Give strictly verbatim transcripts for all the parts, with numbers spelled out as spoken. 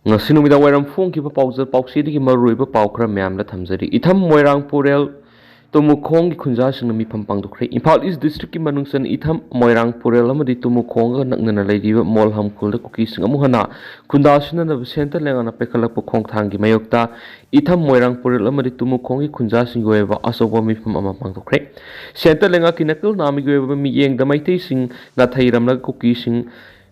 ꯉꯁꯤ ꯅꯨꯃꯤꯗꯥꯡ ꯋꯥꯏꯔꯝ ꯐꯣꯡꯈꯤꯕ ꯄꯥꯎꯖꯦꯜ ꯄꯥꯎꯆꯦꯗꯒꯤ ꯃꯔꯨꯑꯣꯏꯕ ꯄꯥꯎ ꯈꯔ ꯃꯌꯥꯝꯗ ꯊꯝꯖꯔꯤ꯫ ꯏꯊꯝ ꯃꯣꯏꯔꯥꯡ ꯄꯨꯔꯦꯜ ꯇꯨꯃꯨꯈꯣꯡꯒꯤ ꯈꯨꯟꯖꯥꯁꯤꯡꯅ ꯃꯤꯐꯝ ꯄꯥꯡꯊꯣꯛꯈ꯭ꯔꯦ꯫ ꯏꯝꯐꯥꯜ ꯏꯁ ꯗꯤꯁꯇ꯭ꯔꯤꯛꯀꯤ ꯃꯅꯨꯡ ꯆꯟꯅ ꯏꯊꯝ ꯃꯣꯏꯔꯥꯡ ꯄꯨꯔꯦꯜ ꯑꯃꯗꯤ ꯇꯨꯃꯨꯈꯣꯡꯒ ꯅꯛꯅꯅ ꯂꯩꯔꯤꯕ ꯃꯣꯜꯍꯝ ꯈꯨꯜꯗ ꯀꯨꯀꯤꯁꯤꯡ ꯑꯃꯨꯛ ꯍꯟꯅ ꯈꯨꯟꯗꯥ ꯁꯤꯟꯅꯅꯕ ꯁꯦꯟꯇꯔ ꯂꯩꯉꯥꯛꯅ ꯄꯥꯏꯈꯠꯂꯛꯄ ꯈꯣꯡꯊꯥꯡꯒꯤ ꯃꯥꯌꯣꯛꯇ ꯏꯊꯝ ꯃꯣꯏꯔꯥꯡ ꯄꯨꯔꯦꯜ ꯑꯃꯗꯤ ꯇꯨꯃꯨꯈꯣꯡꯒꯤ ꯈꯨꯟꯖꯥꯁꯤꯡꯒꯤ ꯑꯣꯏꯕ ꯑꯆꯧꯕ ꯃꯤꯐꯝ ꯑꯃ ꯄꯥꯡꯊꯣꯛꯈ꯭ꯔꯦ꯫ ꯁꯦꯟꯇꯔ ꯂꯩꯉꯥꯛꯀꯤ ꯅꯥꯀꯜ ꯅꯥꯝꯒꯤ ꯑꯣꯏꯕ ꯃꯤꯠꯌꯦꯡꯗ ꯃꯩꯇꯩꯁꯤꯡ ꯅꯥꯊꯩꯔꯝꯂꯒ ꯀꯨꯀꯤꯁꯤꯡ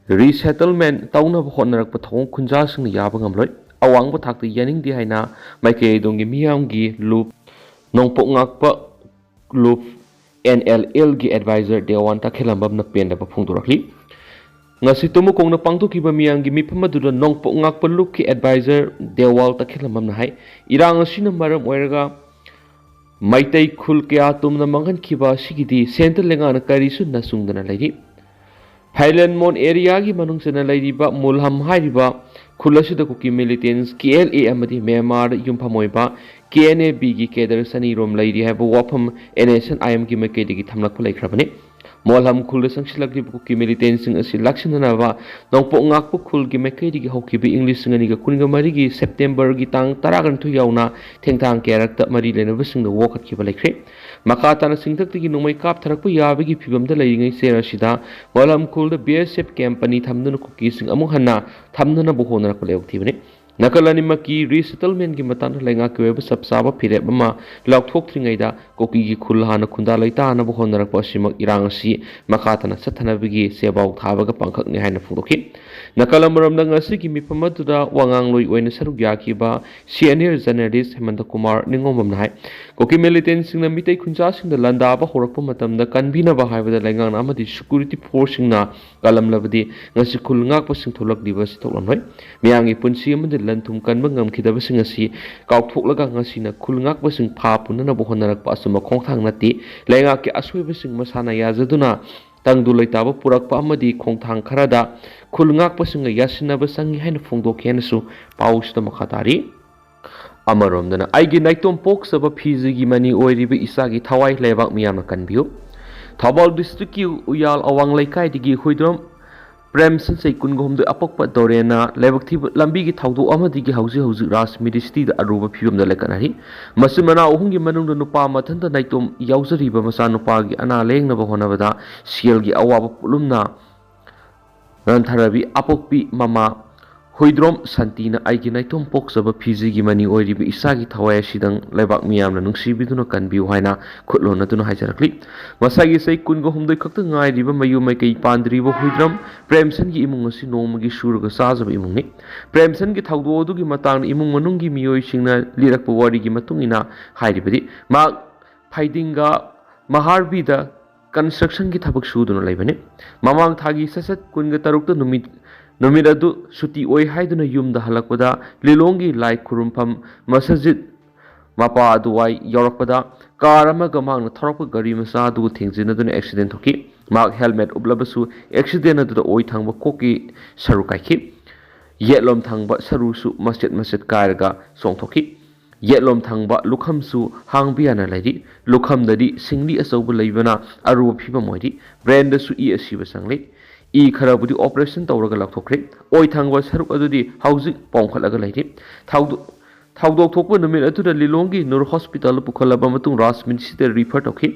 ꯔꯤꯁꯦꯇꯜꯃꯦꯟ ꯇꯧꯅꯕ ꯍꯣꯠꯅꯔꯛꯄ ꯊꯧꯑꯣꯡ ꯈꯨꯟꯖꯥꯁꯤꯡꯅ ꯌꯥꯕ ꯉꯝꯂꯣꯏ꯫ ꯑꯋꯥꯡꯕ ꯊꯥꯛꯇ ꯌꯥꯅꯤꯡꯗꯦ ꯍꯥꯏꯅ ꯃꯥꯏꯀꯩ ꯑꯗꯣꯝꯒꯤ ꯃꯤꯌꯥꯝꯒꯤ ꯂꯨꯞ ꯅꯣꯡꯄꯣꯛ ꯉꯥꯛꯄ ꯂꯨꯞ ꯑꯦꯟ ꯑꯦꯜ ꯑꯦꯜꯒꯤ ꯑꯦꯗꯚꯥꯏꯖꯔ ꯗꯦꯋꯥꯟ ꯇꯈꯦꯜꯂꯝꯕꯝꯅ ꯄꯦꯟꯗꯕ ꯐꯣꯡꯗꯣꯔꯛꯂꯤ꯫ ꯉꯁꯤ ꯇꯨꯃꯨꯀꯣꯡꯅ ꯄꯥꯡꯊꯣꯛꯈꯤꯕ ꯃꯤꯌꯥꯝꯒꯤ ꯃꯤꯐꯝ ꯑꯗꯨꯗ ꯅꯣꯡꯄꯣꯛ ꯉꯥꯛꯄ ꯂꯨꯞꯀꯤ ꯑꯦꯗꯚꯥꯏꯖꯔ ꯗꯦꯋꯥꯜ ꯇꯈꯦꯜꯂꯝꯕꯝꯅ ꯍꯥꯏ, ꯏꯔꯥꯡ ꯑꯁꯤꯅ ꯃꯔꯝ ꯑꯣꯏꯔꯒ ꯃꯩꯇꯩ ꯈꯨꯜ ꯀꯌꯥ ꯇꯨꯝꯅ ꯃꯥꯡꯍꯟꯈꯤꯕ ꯑꯁꯤꯒꯤꯗꯤ ꯁꯦꯟꯇꯔ ꯂꯩꯉꯥꯛꯅ ꯀꯔꯤꯁꯨ ꯅꯆꯨꯡꯗꯅ ꯂꯩꯔꯤ꯫ ꯐꯥꯏꯂꯦꯟꯃꯣꯟ ꯑꯦꯔꯤꯌꯥꯒꯤ ꯃꯅꯨꯡ ꯆꯟꯅ ꯂꯩꯔꯤꯕ ꯃꯨꯜꯍꯝ ꯍꯥꯏꯔꯤꯕ ꯈꯨꯜ ꯑꯁꯤꯗ ꯀꯨꯀꯤ ꯃꯤꯂꯤꯇꯦꯟꯁ ꯀꯦ ꯑꯦꯜ ꯑꯦ ꯑꯃꯗꯤ ꯃ꯭ꯌꯥꯟꯃꯥꯔꯗ ꯌꯨꯝꯐꯝ ꯑꯣꯏꯕ ꯀꯦ ꯑꯦꯟ ꯑꯦ ꯕꯤꯒꯤ ꯀꯦꯗꯔ ꯆꯅꯤꯔꯣꯝ ꯂꯩꯔꯤ ꯍꯥꯏꯕ ꯋꯥꯐꯝ ꯑꯦꯟ ꯑꯦꯁ ꯑꯦꯟ ꯑꯥꯏ ꯑꯦꯝꯒꯤ ꯃꯥꯏꯀꯩꯗꯒꯤ ꯊꯝꯂꯛꯄ ꯂꯩꯈ꯭ꯔꯕꯅꯤ꯫ ꯃꯣꯜꯍꯝ ꯈꯨꯜꯗ ꯆꯪꯁꯤꯜꯂꯛꯂꯤꯕ ꯀꯨꯀꯤ ꯃꯤꯂꯤꯇꯦꯟꯁꯤꯡ ꯑꯁꯤ ꯂꯥꯛꯁꯤꯟꯅꯅꯕ ꯅꯣꯡꯄꯣꯛ ꯉꯥꯛꯄ ꯈꯨꯜꯒꯤ ꯃꯥꯏꯀꯩꯗꯒꯤ ꯍꯧꯈꯤꯕ ꯏꯪ ꯂꯤꯁꯤꯡ ꯑꯅꯤꯒ ꯀꯨꯟꯒ ꯃꯔꯤꯒꯤ ꯁꯦꯞꯇꯦꯝꯕꯔꯒꯤ ꯇꯥꯡ ꯇꯔꯥꯒ ꯅꯤꯊꯣꯏ ꯌꯥꯎꯅ ꯊꯦꯡꯊꯥꯡ ꯀꯌꯥꯔꯛꯇ ꯃꯔꯤ ꯂꯩꯅꯕꯁꯤꯡꯗ ꯋꯥꯀꯠꯈꯤꯕ ꯂꯩꯈ꯭ꯔꯦ꯫ ꯃꯈꯥ ꯇꯥꯅ ꯆꯤꯡꯊꯛꯇꯒꯤ ꯅꯣꯡꯃꯩ ꯀꯥꯞꯊꯔꯛꯄ ꯌꯥꯕꯒꯤ ꯐꯤꯕꯝꯗ ꯂꯩꯔꯤꯉꯩ ꯆꯦꯔ ꯑꯁꯤꯗ ꯃꯣꯜꯍꯝ ꯈꯨꯜꯗ ꯕꯤ ꯑꯦꯁ ꯑꯦꯐ ꯀꯦꯝꯞ ꯑꯅꯤ ꯊꯝꯗꯨꯅ ꯀꯨꯀꯤꯁꯤꯡ ꯑꯃꯨꯛ ꯍꯟꯅ ꯊꯝꯅꯅꯕ ꯍꯣꯠꯅꯔꯛꯄ ꯂꯦꯞꯊꯤꯕꯅꯤ꯫ ꯅꯥꯀꯜ ꯑꯅꯤꯃꯛꯀꯤ ꯔꯤꯁꯦꯇꯜꯃꯦꯟꯒꯤ ꯃꯇꯥꯡꯗ ꯂꯩꯉꯥꯛꯀꯤ ꯑꯣꯏꯕ ꯆꯞ ꯆꯥꯕ ꯐꯤꯔꯦꯞ ꯑꯃ ꯂꯥꯎꯊꯣꯛꯇ꯭ꯔꯤꯉꯩꯗ ꯀꯨꯀꯤꯒꯤ ꯈꯨꯜ ꯍꯥꯟꯅ ꯈꯨꯟꯗꯥ ꯂꯩꯇꯥꯅꯕ ꯍꯣꯠꯅꯔꯛꯄ ꯑꯁꯤꯃꯛ ꯏꯔꯥꯡ ꯑꯁꯤ ꯃꯈꯥ ꯇꯥꯅ ꯆꯠꯊꯅꯕꯒꯤ ꯆꯦꯄꯥꯎ ꯊꯥꯕꯒ ꯄꯥꯡꯈꯛꯅꯤ ꯍꯥꯏꯅ ꯐꯣꯡꯗꯣꯛꯈꯤ꯫ ꯅꯥꯀꯜ ꯑꯃꯔꯣꯝꯗ ꯉꯁꯤꯒꯤ ꯃꯤꯐꯝ ꯑꯗꯨꯗ ꯋꯥꯉꯥꯡꯂꯣꯏ ꯑꯣꯏꯅ ꯁꯔꯨꯛ ꯌꯥꯈꯤꯕ ꯁꯤꯅꯤꯌꯔ ꯖꯔꯅꯦꯂꯤꯁ ꯍꯦꯃꯟꯇ ꯀꯨꯃꯥꯔ ꯅꯤꯉꯣꯝꯕꯝꯅ ꯍꯥꯏ, ꯀꯨꯀꯤ ꯃꯤꯂꯤꯇꯦꯟꯁꯤꯡꯅ ꯃꯤꯇꯩ ꯈꯨꯟꯖꯥꯁꯤꯡꯗ ꯂꯥꯟꯗꯥꯕ ꯍꯧꯔꯛꯄ ꯃꯇꯝꯗ ꯀꯟꯕꯤꯅꯕ ꯍꯥꯏꯕꯗ ꯂꯩꯉꯥꯛꯅ ꯑꯃꯗꯤ ꯁꯦꯀ꯭ꯌꯨꯔꯤꯇꯤ ꯐꯣꯔꯁꯁꯤꯡꯅ ꯀꯜꯂꯝꯂꯕꯗꯤ ꯉꯁꯤ ꯈꯨꯜ ꯉꯥꯛꯄꯁꯤꯡ ꯊꯣꯛꯂꯛꯂꯤꯕ ꯑꯁꯤ ꯊꯣꯛꯂꯝꯂꯣꯏ꯫ ꯃꯤꯌꯥꯝꯒꯤ ꯄꯨꯟꯁꯤ ꯑꯃꯗꯤ ꯂꯟ ꯊꯨꯝ ꯀꯟꯕ ꯉꯝꯈꯤꯗꯕꯁꯤꯡ ꯑꯁꯤ ꯀꯥꯎꯊꯣꯛꯂꯒ ꯉꯁꯤꯅ ꯈꯨꯜ ꯉꯥꯛꯄꯁꯤꯡ ꯐꯥ ꯄꯨꯅꯅꯕ ꯍꯣꯠꯅꯔꯛꯄ ꯑꯆꯨꯝꯕ ꯈꯣꯡꯊꯥꯡ ꯅꯠꯇꯦ꯫ ꯂꯩꯉꯥꯛꯀꯤ ꯑꯁꯣꯏꯕꯁꯤꯡ ꯃꯁꯥꯅ ꯌꯥꯖꯗꯨꯅ ꯇꯪꯗꯨ ꯂꯩꯇꯥꯕ ꯄꯨꯔꯛꯄ ꯑꯃꯗꯤ ꯈꯣꯡꯊꯥꯡ ꯈꯔꯗ ꯈꯨꯜ ꯉꯥꯛꯄꯁꯤꯡꯒ ꯌꯥꯁꯤꯟꯅꯕ ꯆꯪꯏ ꯍꯥꯏꯅ ꯐꯣꯡꯗꯣꯛꯈꯤ ꯍꯥꯏꯅꯁꯨ ꯄꯥꯎꯁꯤꯗ ꯃꯈꯥ ꯇꯥꯔꯤ꯫ ꯑꯃꯔꯣꯝꯗꯅ ꯑꯩꯒꯤ ꯅꯥꯏꯇꯣꯝ ꯄꯣꯛꯆꯕ ꯐꯤꯖꯤꯒꯤ ꯃꯅꯤ ꯑꯣꯏꯔꯤꯕ ꯏꯆꯥꯒꯤ ꯊꯋꯥꯏ ꯂꯩꯕꯥꯛ ꯃꯤꯌꯥꯝꯅ ꯀꯟꯕꯤꯌꯨ꯫ ꯊꯧꯕꯥꯜ ꯗꯤꯁꯇ꯭ꯔꯤꯛꯀꯤ ꯎꯌꯥꯜ ꯑꯋꯥꯡ ꯂꯩꯀꯥꯏꯗꯒꯤ ꯍꯨꯏꯗ꯭ꯔꯣꯝ ꯄ꯭ꯔꯦꯝꯁꯟ, ꯆꯍꯤ ꯀꯨꯟꯒ ꯍꯨꯝꯗꯣꯏ, ꯑꯄꯣꯛꯄ ꯗꯣꯔꯦꯟꯅ ꯂꯥꯏꯕꯛ ꯊꯤꯕ ꯂꯝꯕꯤꯒꯤ ꯊꯧꯗꯣꯛ ꯑꯃꯗꯒꯤ ꯍꯧꯖꯤꯛ ꯍꯧꯖꯤꯛ ꯔꯥꯖꯃꯤꯔꯤ ꯁꯤꯇꯤꯗ ꯑꯔꯨꯕ ꯐꯤꯕꯝꯗ ꯂꯩꯈꯠꯅꯔꯤ꯫ ꯃꯆꯤꯟ ꯃꯅꯥꯎ ꯑꯍꯨꯝꯒꯤ ꯃꯅꯨꯡꯗ ꯅꯨꯄꯥ ꯃꯊꯟꯇ ꯅꯥꯏꯇꯣꯝ ꯌꯥꯎꯖꯔꯤꯕ ꯃꯆꯥꯅꯨꯄꯥꯒꯤ ꯑꯅꯥ ꯂꯥꯌꯦꯡꯅꯕ ꯍꯣꯠꯅꯕꯗ ꯁꯦꯜꯒꯤ ꯑꯋꯥꯕ ꯄꯣꯠꯂꯨꯝꯅ ꯅꯟꯊꯔꯕꯤ ꯑꯄꯣꯛꯄꯤ ꯃꯃꯥ ꯍꯨꯏꯗ꯭ꯔꯣꯝ ꯁꯥꯟꯇꯤꯅ "ꯑꯩꯒꯤ ꯅꯥꯏꯇꯣꯝ ꯄꯣꯛꯆꯕ ꯐꯤꯖꯤꯒꯤ ꯃꯅꯤ ꯑꯣꯏꯔꯤꯕ ꯏꯆꯥꯒꯤ ꯊꯋꯥꯏ ꯑꯁꯤꯗꯪ ꯂꯩꯕꯥꯛ ꯃꯤꯌꯥꯝꯅ ꯅꯨꯡꯁꯤꯕꯤꯗꯨꯅ ꯀꯟꯕꯤꯌꯨ" ꯍꯥꯏꯅ ꯈꯨꯠꯂꯣꯟꯅꯗꯨꯅ ꯍꯥꯏꯖꯔꯛꯂꯤ꯫ ꯃꯁꯥꯒꯤ ꯆꯍꯤ ꯀꯨꯟꯒ ꯍꯨꯝꯗꯣꯏ ꯈꯛꯇ ꯉꯥꯏꯔꯤꯕ ꯃꯌꯨꯝ ꯃꯀꯩ ꯄꯥꯟꯗ꯭ꯔꯤꯕ ꯍꯨꯏꯗ꯭ꯔꯝ ꯄ꯭ꯔꯦꯝꯁꯟꯒꯤ ꯏꯃꯨꯡ ꯑꯁꯤ ꯅꯣꯡꯃꯒꯤ ꯁꯨꯔꯒ ꯆꯥꯖꯕ ꯏꯃꯨꯡꯅꯤ꯫ ꯄ꯭ꯔꯦꯝꯁꯟꯒꯤ ꯊꯧꯗꯣꯛ ꯑꯗꯨꯒꯤ ꯃꯇꯥꯡꯗ ꯏꯃꯨꯡ ꯃꯅꯨꯡꯒꯤ ꯃꯤꯑꯣꯏꯁꯤꯡꯅ ꯂꯤꯔꯛꯄ ꯋꯥꯔꯤꯒꯤ ꯃꯇꯨꯡ ꯏꯟꯅ ꯍꯥꯏꯔꯤꯕꯗꯤ, ꯃꯍꯥꯛ ꯐꯩꯗꯤꯡꯒꯥ ꯃꯍꯥꯔꯕꯤꯗ ꯀꯟꯁꯇ꯭ꯔꯛꯁꯟꯒꯤ ꯊꯕꯛ ꯁꯨꯗꯨꯅ ꯂꯩꯕꯅꯤ꯫ ꯃꯃꯥꯡ ꯊꯥꯒꯤ ꯁꯠꯁꯠ ꯀꯨꯟꯒ ꯇꯔꯨꯛꯇ ꯅꯨꯃꯤꯠ, ꯅꯨꯃꯤꯠ ꯑꯗꯨ ꯁꯨꯇꯤ ꯑꯣꯏ ꯍꯥꯏꯗꯨꯅ ꯌꯨꯝꯗ ꯍꯜꯂꯛꯄꯗ ꯂꯤꯂꯣꯡꯒꯤ ꯂꯥꯏ ꯈꯨꯔꯨꯝꯐꯝ ꯃꯁꯖꯤꯗ ꯃꯄꯥ ꯑꯗꯨꯋꯥꯏ ꯌꯧꯔꯛꯄꯗ ꯀꯥꯔ ꯑꯃꯒ ꯃꯍꯥꯛꯅ ꯊꯧꯔꯛꯄ ꯒꯥꯔꯤ ꯃꯆꯥ ꯑꯗꯨ ꯊꯦꯡꯖꯤꯟꯅꯗꯨꯅ ꯑꯦꯛꯁꯤꯗꯦꯟ ꯊꯣꯛꯈꯤ꯫ ꯃꯍꯥꯛ ꯍꯦꯜꯃꯦꯠ ꯎꯞꯂꯕꯁꯨ ꯑꯦꯛꯁꯤꯗꯦꯟ ꯑꯗꯨꯗ ꯑꯣꯏ ꯊꯪꯕ ꯀꯣꯛꯀꯤ ꯁꯔꯨ ꯀꯥꯏꯈꯤ꯫ ꯌꯦꯠꯂꯣꯝ ꯊꯪꯕ ꯁꯔꯨꯁꯨ ꯃꯆꯦꯠ ꯃꯆꯦꯠ ꯀꯥꯏꯔꯒ ꯆꯣꯡꯊꯣꯛꯈꯤ꯫ ꯌꯦꯠꯂꯣꯝ ꯊꯪꯕ ꯂꯨꯈꯝꯁꯨ ꯍꯥꯡꯕ ꯌꯥꯅ ꯂꯩꯔꯤ꯫ ꯂꯨꯈꯝꯗꯗꯤ ꯁꯤꯡꯂꯤ ꯑꯆꯧꯕ ꯂꯩꯕꯅ ꯑꯔꯨꯕ ꯐꯤꯕꯝ ꯑꯣꯏꯔꯤ꯫ ꯕ꯭ꯔꯦꯟꯗꯁꯨ ꯏ ꯑꯁꯤꯕ ꯆꯪꯂꯤ꯫ ꯏ ꯈꯔꯕꯨꯗꯤ ꯑꯣꯄꯔꯦꯁꯟ ꯇꯧꯔꯒ ꯂꯧꯊꯣꯛꯈ꯭ꯔꯦ꯫ ꯑꯣꯏ ꯊꯪꯕ ꯁꯔꯨꯛ ꯑꯗꯨꯗꯤ ꯍꯧꯖꯤꯛ ꯄꯣꯝꯈꯠꯂꯒ ꯂꯩꯔꯤ꯫ ꯊꯧꯗꯣ-, ꯊꯧꯗꯣꯛ ꯊꯣꯛꯄ ꯅꯨꯃꯤꯠ ꯑꯗꯨꯗ ꯂꯤꯂꯣꯡꯒꯤ ꯅꯨꯔ ꯍꯣꯁꯄꯤꯇꯥꯜꯗ ꯄꯨꯈꯠꯂꯕ ꯃꯇꯨꯡ ꯔꯥꯖꯃꯤꯔꯤꯁꯤꯗ ꯔꯤꯐꯔ ꯇꯧꯈꯤ꯫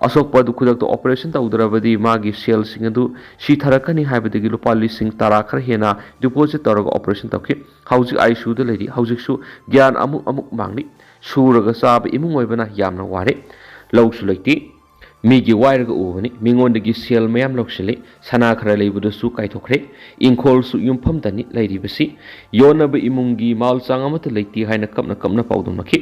ꯑꯁꯣꯛꯄ ꯑꯗꯨ ꯈꯨꯗꯛꯇ ꯑꯣꯄꯔꯦꯁꯟ ꯇꯧꯗ꯭ꯔꯕꯗꯤ ꯃꯥꯒꯤ ꯁꯦꯜꯁꯤꯡ ꯑꯗꯨ ꯁꯤꯊꯔꯛꯀꯅꯤ ꯍꯥꯏꯕꯗꯒꯤ ꯂꯨꯄꯥ ꯂꯤꯁꯤꯡ ꯇꯔꯥ ꯈꯔ ꯍꯦꯟꯅ ꯗꯤꯄꯣꯖꯤꯠ ꯇꯧꯔꯒ ꯑꯣꯄꯔꯦꯁꯟ ꯇꯧꯈꯤ꯫ ꯍꯧꯖꯤꯛ ꯑꯥꯏ ꯁꯤ ꯌꯨꯗ ꯂꯩꯔꯤ꯫ ꯍꯧꯖꯤꯛꯁꯨ ꯒ꯭ꯌꯥꯟ ꯑꯃꯨꯛ ꯑꯃꯨꯛ ꯃꯥꯡꯂꯤ꯫ ꯁꯨꯔꯒ ꯆꯥꯕ ꯏꯃꯨꯡ ꯑꯣꯏꯕꯅ ꯌꯥꯝꯅ ꯋꯥꯔꯦ꯫ ꯂꯧꯁꯨ ꯂꯩꯇꯦ꯫ ꯃꯤꯒꯤ ꯋꯥꯏꯔꯒ ꯎꯕꯅꯤ꯫ ꯃꯤꯉꯣꯟꯗꯒꯤ ꯁꯦꯜ ꯃꯌꯥꯝ ꯂꯧꯁꯤꯜꯂꯤ꯫ ꯁꯅꯥ ꯈꯔ ꯂꯩꯕꯗꯨꯁꯨ ꯀꯥꯏꯊꯣꯛꯈ꯭ꯔꯦ꯫ ꯏꯪꯈꯣꯜꯁꯨ ꯌꯨꯝꯐꯝꯗꯅꯤ ꯂꯩꯔꯤꯕꯁꯤ꯫ ꯌꯣꯟꯅꯕ ꯏꯃꯨꯡꯒꯤ ꯃꯥꯜ ꯆꯥꯡ ꯑꯃꯠꯇ ꯂꯩꯇꯦ ꯍꯥꯏꯅ ꯀꯞꯅ ꯀꯞꯅ ꯄꯥꯎꯗꯝꯂꯛꯈꯤ꯫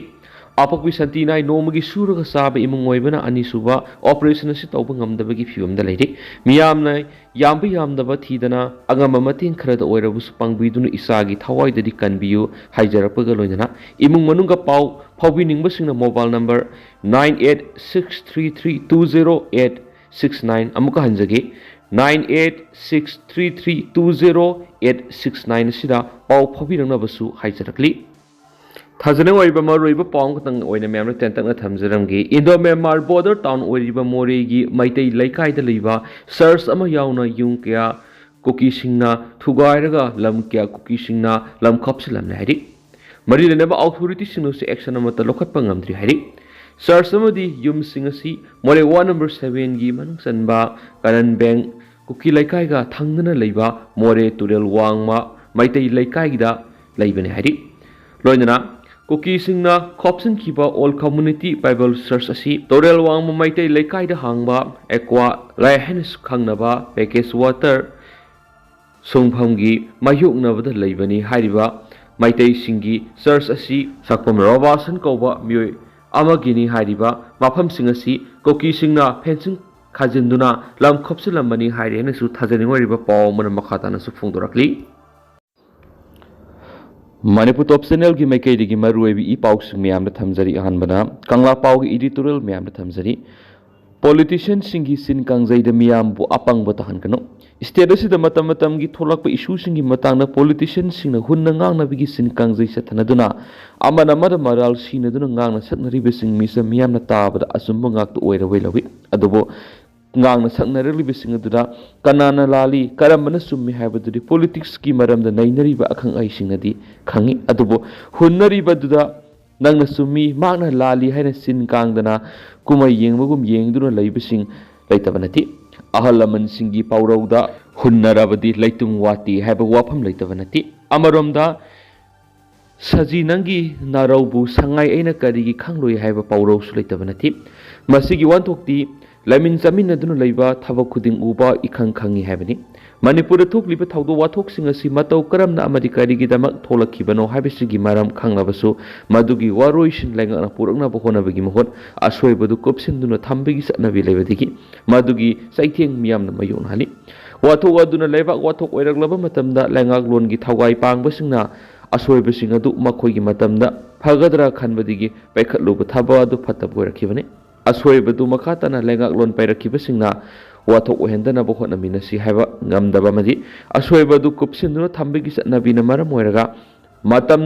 ꯑꯄꯣꯛꯄꯤ ꯁꯥꯟꯇꯤꯅꯥꯏ ꯅꯣꯡꯃꯒꯤ ꯁꯨꯔꯒ ꯆꯥꯕ ꯏꯃꯨꯡ ꯑꯣꯏꯕꯅ ꯑꯅꯤꯁꯨꯕ ꯑꯣꯄꯔꯦꯁꯟ ꯑꯁꯤ ꯇꯧꯕ ꯉꯝꯗꯕꯒꯤ ꯐꯤꯕꯝꯗ ꯂꯩꯔꯤ꯫ ꯃꯤꯌꯥꯝꯅ ꯌꯥꯝꯕ ꯌꯥꯝꯗꯕ ꯊꯤꯗꯅ ꯑꯉꯝꯕ ꯃꯇꯦꯡ ꯈꯔꯗ ꯑꯣꯏꯔꯕꯁꯨ ꯄꯥꯡꯕꯤꯗꯨꯅ ꯏꯆꯥꯒꯤ ꯊꯋꯥꯏꯗꯗꯤ ꯀꯟꯕꯤꯌꯨ ꯍꯥꯏꯖꯔꯛꯄꯒ ꯂꯣꯏꯅꯅ ꯏꯃꯨꯡ ꯃꯅꯨꯡꯒ ꯄꯥꯎ ꯐꯥꯎꯕꯤꯅꯤꯡꯕꯁꯤꯡꯅ mobile number nine eight six three three two zero eight six nine, ꯑꯃꯨꯛꯀ ꯍꯟꯖꯒꯦ, nine eight six three three two zero eight six nine ꯑꯁꯤꯗ ꯄꯥꯎ ꯐꯥꯎꯕꯤꯔꯛꯅꯕꯁꯨ ꯍꯥꯏꯖꯔꯛꯂꯤ꯫ ꯊꯥꯖꯅꯤꯡꯉꯥꯏ ꯑꯣꯏꯕ ꯃꯔꯨꯑꯣꯏꯕ ꯄꯥꯎ ꯑꯃꯈꯛꯇꯪ ꯑꯣꯏꯅ ꯃꯌꯥꯝꯅ ꯇꯦꯟꯇꯛꯅ ꯊꯝꯖꯔꯝꯒꯦ꯫ ꯏꯟꯗꯣ ꯃ꯭ꯌꯥꯟꯃꯥꯔ ꯕꯣꯔꯗꯔ ꯇꯥꯎꯟ ꯑꯣꯏꯔꯤꯕ ꯃꯣꯔꯦꯒꯤ ꯃꯩꯇꯩ ꯂꯩꯀꯥꯏꯗ ꯂꯩꯕ ꯆꯔꯆ ꯑꯃ ꯌꯥꯎꯅ ꯌꯨꯝ ꯀꯌꯥ ꯀꯨꯀꯤꯁꯤꯡꯅ ꯊꯨꯒꯥꯏꯔꯒ ꯂꯝ ꯀꯌꯥ ꯀꯨꯀꯤꯁꯤꯡꯅ ꯂꯝ ꯈꯣꯞꯆꯤꯜꯂꯝꯂꯦ ꯍꯥꯏꯔꯤ꯫ ꯃꯔꯤ ꯂꯩꯅꯕ ꯑꯣꯊꯣꯔꯤꯇꯤꯁꯤꯡꯅꯁꯨ ꯑꯦꯛꯁꯟ ꯑꯃꯠꯇ ꯂꯧꯈꯠꯄ ꯉꯝꯗ꯭ꯔꯤ ꯍꯥꯏꯔꯤ꯫ ꯆꯔꯆ ꯑꯃꯗꯤ ꯌꯨꯝꯁꯤꯡ ꯑꯁꯤ ꯃꯣꯔꯦ ꯋꯥꯔꯗ ꯅꯝꯕꯔ ꯁꯚꯦꯟꯒꯤ ꯃꯅꯨꯡ ꯆꯟꯕ ꯀꯔꯟ ꯕꯦꯡ ꯀꯨꯀꯤ ꯂꯩꯀꯥꯏꯒ ꯊꯪꯅꯅ ꯂꯩꯕ ꯃꯣꯔꯦ ꯇꯨꯔꯦꯜ ꯋꯥꯡꯃ ꯃꯩꯇꯩ ꯂꯩꯀꯥꯏꯗ ꯂꯩꯕꯅꯤ ꯍꯥꯏꯔꯤ꯫ ꯂꯣꯏꯅꯅ ꯀꯨꯀꯤꯁꯤꯡꯅ ꯈꯣꯞꯆꯤꯟꯈꯤꯕ ꯑꯣꯜ ꯀꯝꯃꯨꯅꯤꯇꯤ ꯕꯥꯏꯕꯜ ꯆꯔꯆ ꯑꯁꯤ ꯇꯨꯔꯦꯜ ꯋꯥꯡꯃ ꯃꯩꯇꯩ ꯂꯩꯀꯥꯏꯗ ꯍꯥꯡꯕ ꯑꯦꯀ꯭ꯋꯥ ꯂꯥꯏ ꯍꯥꯏꯅꯁꯨ ꯈꯪꯅꯕ ꯄꯦꯀꯦꯖ ꯋꯥꯇꯔ ꯁꯨꯡꯐꯝꯒꯤ ꯃꯥꯌꯣꯛꯅꯕꯗ ꯂꯩꯕꯅꯤ꯫ ꯍꯥꯏꯔꯤꯕ ꯃꯩꯇꯩꯁꯤꯡꯒꯤ ꯆꯔꯆ ꯑꯁꯤ ꯁꯛꯐꯝ ꯔꯣꯕꯥꯁꯟ ꯀꯧꯕ ꯃꯤꯑꯣꯏ ꯑꯃꯒꯤꯅꯤ꯫ ꯍꯥꯏꯔꯤꯕ ꯃꯐꯝꯁꯤꯡ ꯑꯁꯤ ꯀꯨꯀꯤꯁꯤꯡꯅ ꯐꯦꯟꯁꯤꯡ ꯈꯥꯖꯤꯟꯗꯨꯅ ꯂꯝ ꯈꯣꯞꯆꯤꯜꯂꯝꯕꯅꯤ ꯍꯥꯏꯔꯤ ꯍꯥꯏꯅꯁꯨ ꯊꯥꯖꯅꯤꯡꯉꯣꯏꯔꯤꯕ ꯄꯥꯎ ꯑꯃꯅ ꯃꯈꯥ ꯇꯥꯅꯁꯨ ꯐꯣꯡꯗꯣꯔꯛꯂꯤ꯫ ꯃꯅꯤꯄꯨꯔ ꯇꯣꯞ ꯆꯦꯅꯦꯜꯒꯤ ꯃꯥꯏꯀꯩꯗꯒꯤ ꯃꯔꯨꯑꯣꯏꯕ ꯏ ꯄꯥꯎꯁꯤꯡ ꯃꯌꯥꯝꯗ ꯊꯝꯖꯔꯤ꯫ ꯑꯍꯥꯟꯕꯅ ꯀꯪꯂꯥ ꯄꯥꯎꯒꯤ ꯏꯗꯤꯇꯣꯔꯤꯌꯦꯜ ꯃꯌꯥꯝꯗ ꯊꯝꯖꯔꯤ꯫ ꯄꯣꯂꯤꯇꯤꯁꯤꯌꯟꯁꯤꯡꯒꯤ ꯁꯤꯟ ꯀꯥꯡꯖꯩꯗ ꯃꯤꯌꯥꯝꯕꯨ ꯑꯄꯪꯕ ꯇꯥꯍꯟꯒꯅꯨ꯫ ꯁ꯭ꯇꯦꯠ ꯑꯁꯤꯗ ꯃꯇꯝ ꯃꯇꯝꯒꯤ ꯊꯣꯛꯂꯛꯄ ꯏꯁꯨꯁꯤꯡꯒꯤ ꯃꯇꯥꯡꯗ ꯄꯣꯂꯤꯇꯤꯁꯤꯌꯟꯁꯤꯡꯅ ꯍꯨꯟꯅ ꯉꯥꯡꯅꯕꯒꯤ ꯁꯤꯟ ꯀꯥꯡꯖꯩ ꯆꯠꯊꯅꯗꯨꯅ ꯑꯃꯅ ꯑꯃꯗ ꯃꯔꯥꯜ ꯁꯤꯅꯗꯨꯅ ꯉꯥꯡꯅ ꯁꯛꯅꯔꯤꯕꯁꯤꯡ ꯃꯤꯁꯛ ꯃꯤꯌꯥꯝꯅ ꯇꯥꯕꯗ ꯑꯆꯨꯝꯕ ꯉꯥꯛꯇ ꯑꯣꯏꯔꯕꯣꯏ ꯂꯧꯏ꯫ ꯑꯗꯨꯕꯨ ꯉꯥꯡꯅ ꯁꯛꯅꯔꯛꯂꯤꯕꯁꯤꯡ ꯑꯗꯨꯗ ꯀꯅꯥꯅ ꯂꯥꯜꯂꯤ, ꯀꯔꯝꯕꯅ ꯆꯨꯝꯃꯤ ꯍꯥꯏꯕꯗꯨꯗꯤ ꯄꯣꯂꯤꯇꯤꯛꯁꯀꯤ ꯃꯔꯝꯗ ꯅꯩꯅꯔꯤꯕ ꯑꯈꯪ ꯑꯍꯩꯁꯤꯡꯅꯗꯤ ꯈꯪꯏ꯫ ꯑꯗꯨꯕꯨ ꯍꯨꯟꯅꯔꯤꯕꯗꯨꯗ ꯅꯪꯅ ꯆꯨꯝꯃꯤ, ꯃꯍꯥꯛꯅ ꯂꯥꯜꯂꯤ ꯍꯥꯏꯅ ꯁꯤꯟ ꯀꯥꯡꯗꯅ ꯀꯨꯝꯍꯩ ꯌꯦꯡꯕꯒꯨꯝ ꯌꯦꯡꯗꯨꯅ ꯂꯩꯕꯁꯤꯡ ꯂꯩꯇꯕ ꯅꯠꯇꯦ꯫ ꯑꯍꯜ ꯂꯃꯟꯁꯤꯡꯒꯤ ꯄꯥꯎꯔꯧꯗ "ꯍꯨꯟꯅꯔꯕꯗꯤ ꯂꯩꯇꯨꯝ ꯋꯥꯠꯇꯦ" ꯍꯥꯏꯕ ꯋꯥꯐꯝ ꯂꯩꯇꯕ ꯅꯠꯇꯦ꯫ ꯑꯃꯔꯣꯝꯗ "ꯁꯖꯤ ꯅꯪꯒꯤ ꯅꯥꯔꯧꯕꯨ ꯁꯉꯥꯏ ꯑꯩꯅ ꯀꯔꯤꯒꯤ ꯈꯪꯂꯣꯏ" ꯍꯥꯏꯕ ꯄꯥꯎꯔꯧꯁꯨ ꯂꯩꯇꯕ ꯅꯠꯇꯦ꯫ ꯃꯁꯤꯒꯤ ꯋꯥꯍꯟꯊꯣꯛꯇꯤ ꯂꯩꯃꯤꯟ ꯆꯥꯃꯤꯟꯅꯗꯨꯅ ꯂꯩꯕ ꯊꯕꯛ ꯈꯨꯗꯤꯡ ꯎꯕ ꯏꯈꯪ ꯈꯪꯉꯤ ꯍꯥꯏꯕꯅꯤ꯫ ꯃꯅꯤꯄꯨꯔꯗ ꯊꯣꯛꯂꯤꯕ ꯊꯧꯗꯣꯛ ꯋꯥꯊꯣꯛꯁꯤꯡ ꯑꯁꯤ ꯃꯇꯧ ꯀꯔꯝꯅ ꯑꯃꯗꯤ ꯀꯔꯤꯒꯤꯗꯃꯛ ꯊꯣꯛꯂꯛꯈꯤꯕꯅꯣ ꯍꯥꯏꯕꯁꯤꯒꯤ ꯃꯔꯝ ꯈꯪꯅꯕꯁꯨ ꯃꯗꯨꯒꯤ ꯋꯥꯔꯣꯏꯁꯤꯟ ꯂꯩꯉꯥꯛꯅ ꯄꯨꯔꯛꯅꯕ ꯍꯣꯠꯅꯕꯒꯤ ꯃꯍꯨꯠ ꯑꯁꯣꯏꯕꯗꯨ ꯀꯨꯞꯁꯤꯟꯗꯨꯅ ꯊꯝꯕꯒꯤ ꯆꯠꯅꯕꯤ ꯂꯩꯕꯗꯒꯤ ꯃꯗꯨꯒꯤ ꯆꯩꯊꯦꯡ ꯃꯤꯌꯥꯝꯅ ꯃꯥꯌꯣꯛꯅꯍꯜꯂꯤ꯫ ꯋꯥꯊꯣꯛ ꯑꯗꯨꯅ ꯂꯩꯕꯥꯛ ꯋꯥꯊꯣꯛ ꯑꯣꯏꯔꯛꯂꯕ ꯃꯇꯝꯗ ꯂꯩꯉꯥꯛꯂꯣꯟꯒꯤ ꯊꯧꯒꯥꯏ ꯄꯥꯡꯕꯁꯤꯡꯅ ꯑꯁꯣꯏꯕꯁꯤꯡ ꯑꯗꯨ ꯃꯈꯣꯏꯒꯤ ꯃꯇꯝꯗ ꯐꯒꯗ꯭ꯔꯥ ꯈꯟꯕꯗꯒꯤ ꯄꯥꯏꯈꯠꯂꯨꯕ ꯊꯕꯛ ꯑꯗꯨ ꯐꯠꯇꯕ ꯑꯣꯏꯔꯛꯈꯤꯕꯅꯤ꯫ ꯑꯁꯣꯏꯕꯗꯨ ꯃꯈꯥ ꯇꯥꯅ ꯂꯩꯉꯥꯛꯂꯣꯟ ꯄꯥꯏꯔꯛꯈꯤꯕꯁꯤꯡꯅ ꯋꯥꯊꯣꯛ ꯑꯣꯏꯍꯟꯗꯅꯕ ꯍꯣꯠꯅꯃꯤꯟꯅꯁꯤ ꯍꯥꯏꯕ ꯉꯝꯗꯕ ꯑꯃꯗꯤ ꯑꯁꯣꯏꯕꯗꯨ ꯀꯨꯞꯁꯤꯟꯗꯨꯅ ꯊꯝꯕꯒꯤ ꯆꯠꯅꯕꯤꯅ ꯃꯔꯝ ꯑꯣꯏꯔꯒ ꯃꯇꯝ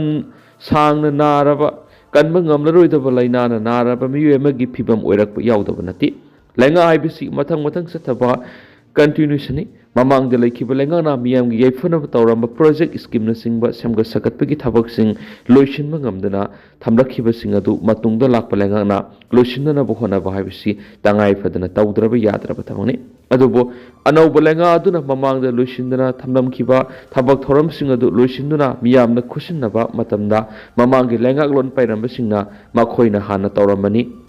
ꯁꯥꯡꯅ ꯅꯥꯔꯕ, ꯀꯟꯕ ꯉꯝꯂꯔꯣꯏꯗꯕ ꯂꯥꯏꯅꯥꯅ ꯅꯥꯔꯕ ꯃꯤꯑꯣꯏ ꯑꯃꯒꯤ ꯐꯤꯕꯝ ꯑꯣꯏꯔꯛꯄ ꯌꯥꯎꯗꯕ ꯅꯠꯇꯦ꯫ ꯂꯥꯏꯅꯥ ꯍꯥꯏꯕꯁꯤ ꯃꯊꯪ ꯃꯊꯪ ꯆꯠꯊꯕ continuationꯅꯤ꯫ ꯃꯃꯥꯡꯗ ꯂꯩꯈꯤꯕ ꯂꯩꯉꯥꯛꯅ ꯃꯤꯌꯥꯝꯒꯤ ꯌꯥꯏꯐꯅꯕ ꯇꯧꯔꯝꯕ ꯄ꯭ꯔꯣꯖꯦꯛ ꯁ꯭ꯀꯤꯝꯅꯆꯤꯡꯕ ꯁꯦꯝꯒꯠ ꯁꯥꯒꯠꯄꯒꯤ ꯊꯕꯛꯁꯤꯡ ꯂꯣꯏꯁꯤꯟꯕ ꯉꯝꯗꯅ ꯊꯝꯂꯛꯈꯤꯕꯁꯤꯡ ꯑꯗꯨ ꯃꯇꯨꯡꯗ ꯂꯥꯛꯄ ꯂꯩꯉꯥꯛꯅ ꯂꯣꯏꯁꯤꯟꯅꯅꯕ ꯍꯣꯠꯅꯕ ꯍꯥꯏꯕꯁꯤ ꯇꯉꯥꯏ ꯐꯗꯅ ꯇꯧꯗ꯭ꯔꯕ ꯌꯥꯗ꯭ꯔꯕ ꯊꯕꯛꯅꯤ꯫ ꯑꯗꯨꯕꯨ ꯑꯅꯧꯕ ꯂꯩꯉꯥꯛ ꯑꯗꯨꯅ ꯃꯃꯥꯡꯗ ꯂꯣꯏꯁꯤꯟꯗꯅ ꯊꯝꯂꯝꯈꯤꯕ ꯊꯕꯛ ꯊꯧꯔꯝꯁꯤꯡ ꯑꯗꯨ ꯂꯣꯏꯁꯤꯟꯗꯨꯅ ꯃꯤꯌꯥꯝꯅ ꯈꯨꯠꯁꯤꯟꯅꯕ ꯃꯇꯝꯗ ꯃꯃꯥꯡꯒꯤ ꯂꯩꯉꯥꯛꯂꯣꯟ ꯄꯥꯏꯔꯝꯕꯁꯤꯡꯅ ꯃꯈꯣꯏꯅ ꯍꯥꯟꯅ ꯇꯧꯔꯝꯕꯅꯤ꯫